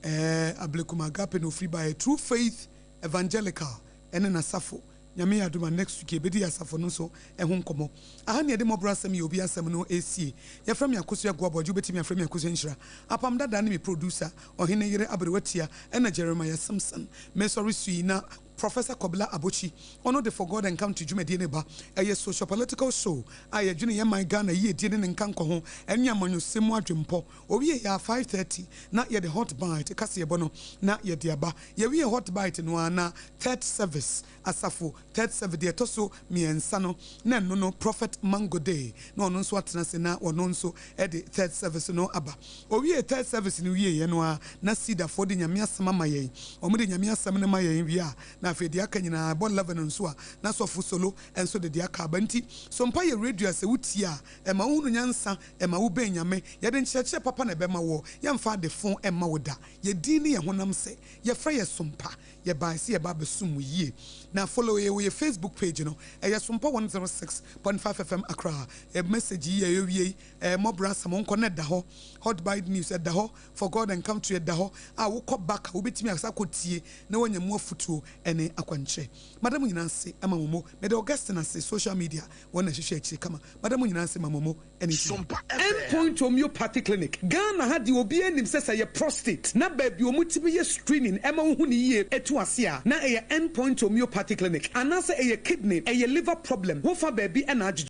ɛɛ Ablekum Agape na ofiri baeɛ True Faith Evangelical ɛne n'asafo Nyame yɛ adom a next week yɛbɛdi asafo no nso ho nkɔmmɔ. Aha ne yɛde mmɔborɔ asɛm yɛ obi asɛm no resie. Yɛfrɛ me Akosua Aguaboagye wobɛtumi afrɛ me Akosua Nhyira. Apam Dadaa ne me producer, Ɔhene Yere Aberewa Tia ɛna Jeremiah Simpson. Mesɔre su yi na Professor Kobla Abotsi, ɔno de For God and Country dwumadie no reba. Ɛyɛ socio-political show a yɛdwene yɛn man Ghana yiedie ne ne nkankɔ ho ɛne amanyɔsɛm mu adwempɔ. Owie yɛ a 5:30 na yɛde Hot Bite kaseɛbɔ no na yɛde aba. Yɛwie Hot Bite no ara na Third Service, Asafo Third Service deɛ ɛtɔ so mmiɛnsa no na ɛno no Prophet Mango Day na ɔno nso atena ase na ɔno nso de Third Service no aba. Owie Third Service no wieɛ no ara na Cedarfoɔ de Nyame asɛm ama yɛn. Wɔn de Nyame asɛm no ma yɛn wie a na afei deɛ aka nyinaa ɛbɔ 11 nso a na Sɔfo Solo nso de deɛ aka aba. Nti Sompa yɛ radio a sɛ wotie a ɛma wohunu nyansa, ɛma wobɛn Nyame. Yɛde nkyerɛkyerɛ papa na ɛbɛma woɔ, yɛmfa ade fo mma wo da. Yɛ din ne yɛ honam sɛ yɛfrɛ yɛ Sompa. Yɛbae sɛ yɛba abɛsom wo yie. Na follow yɛ wɔ yɛ Facebook page no, ɛyɛ Sompa 106.5 FM Accra. Yɛ message yi a yɛwie yi, ɛyɛ mmɔborɔ asɛm, wonkɔ na ɛda hɔ. Hot Bite News ɛda hɔ, For God and Country ɛda hɔ a wokɔ back a wobɛtumi asan akɔtie na woanya mu afotuo ne akwankyerɛ. Mada mo nyinaa ase ma mo mo. Meda Augustine ase, social media wɔn na ɛhwehwɛ akyire kama. Mada mo nyinaa ase ma mo mo. ne ti. End Point Homeopathy Clinic, Ghana ha deɛ obiara nim sɛ sɛ ɛyɛ prostate na baabi a wɔtumi yɛ screening ɛma wohu no yie ɛtu ase a na ɛyɛ End Point Homeopathy Clinic anaasɛ ɛyɛ kidney, ɛyɛ liver problem, wofa baabi na adwodwo.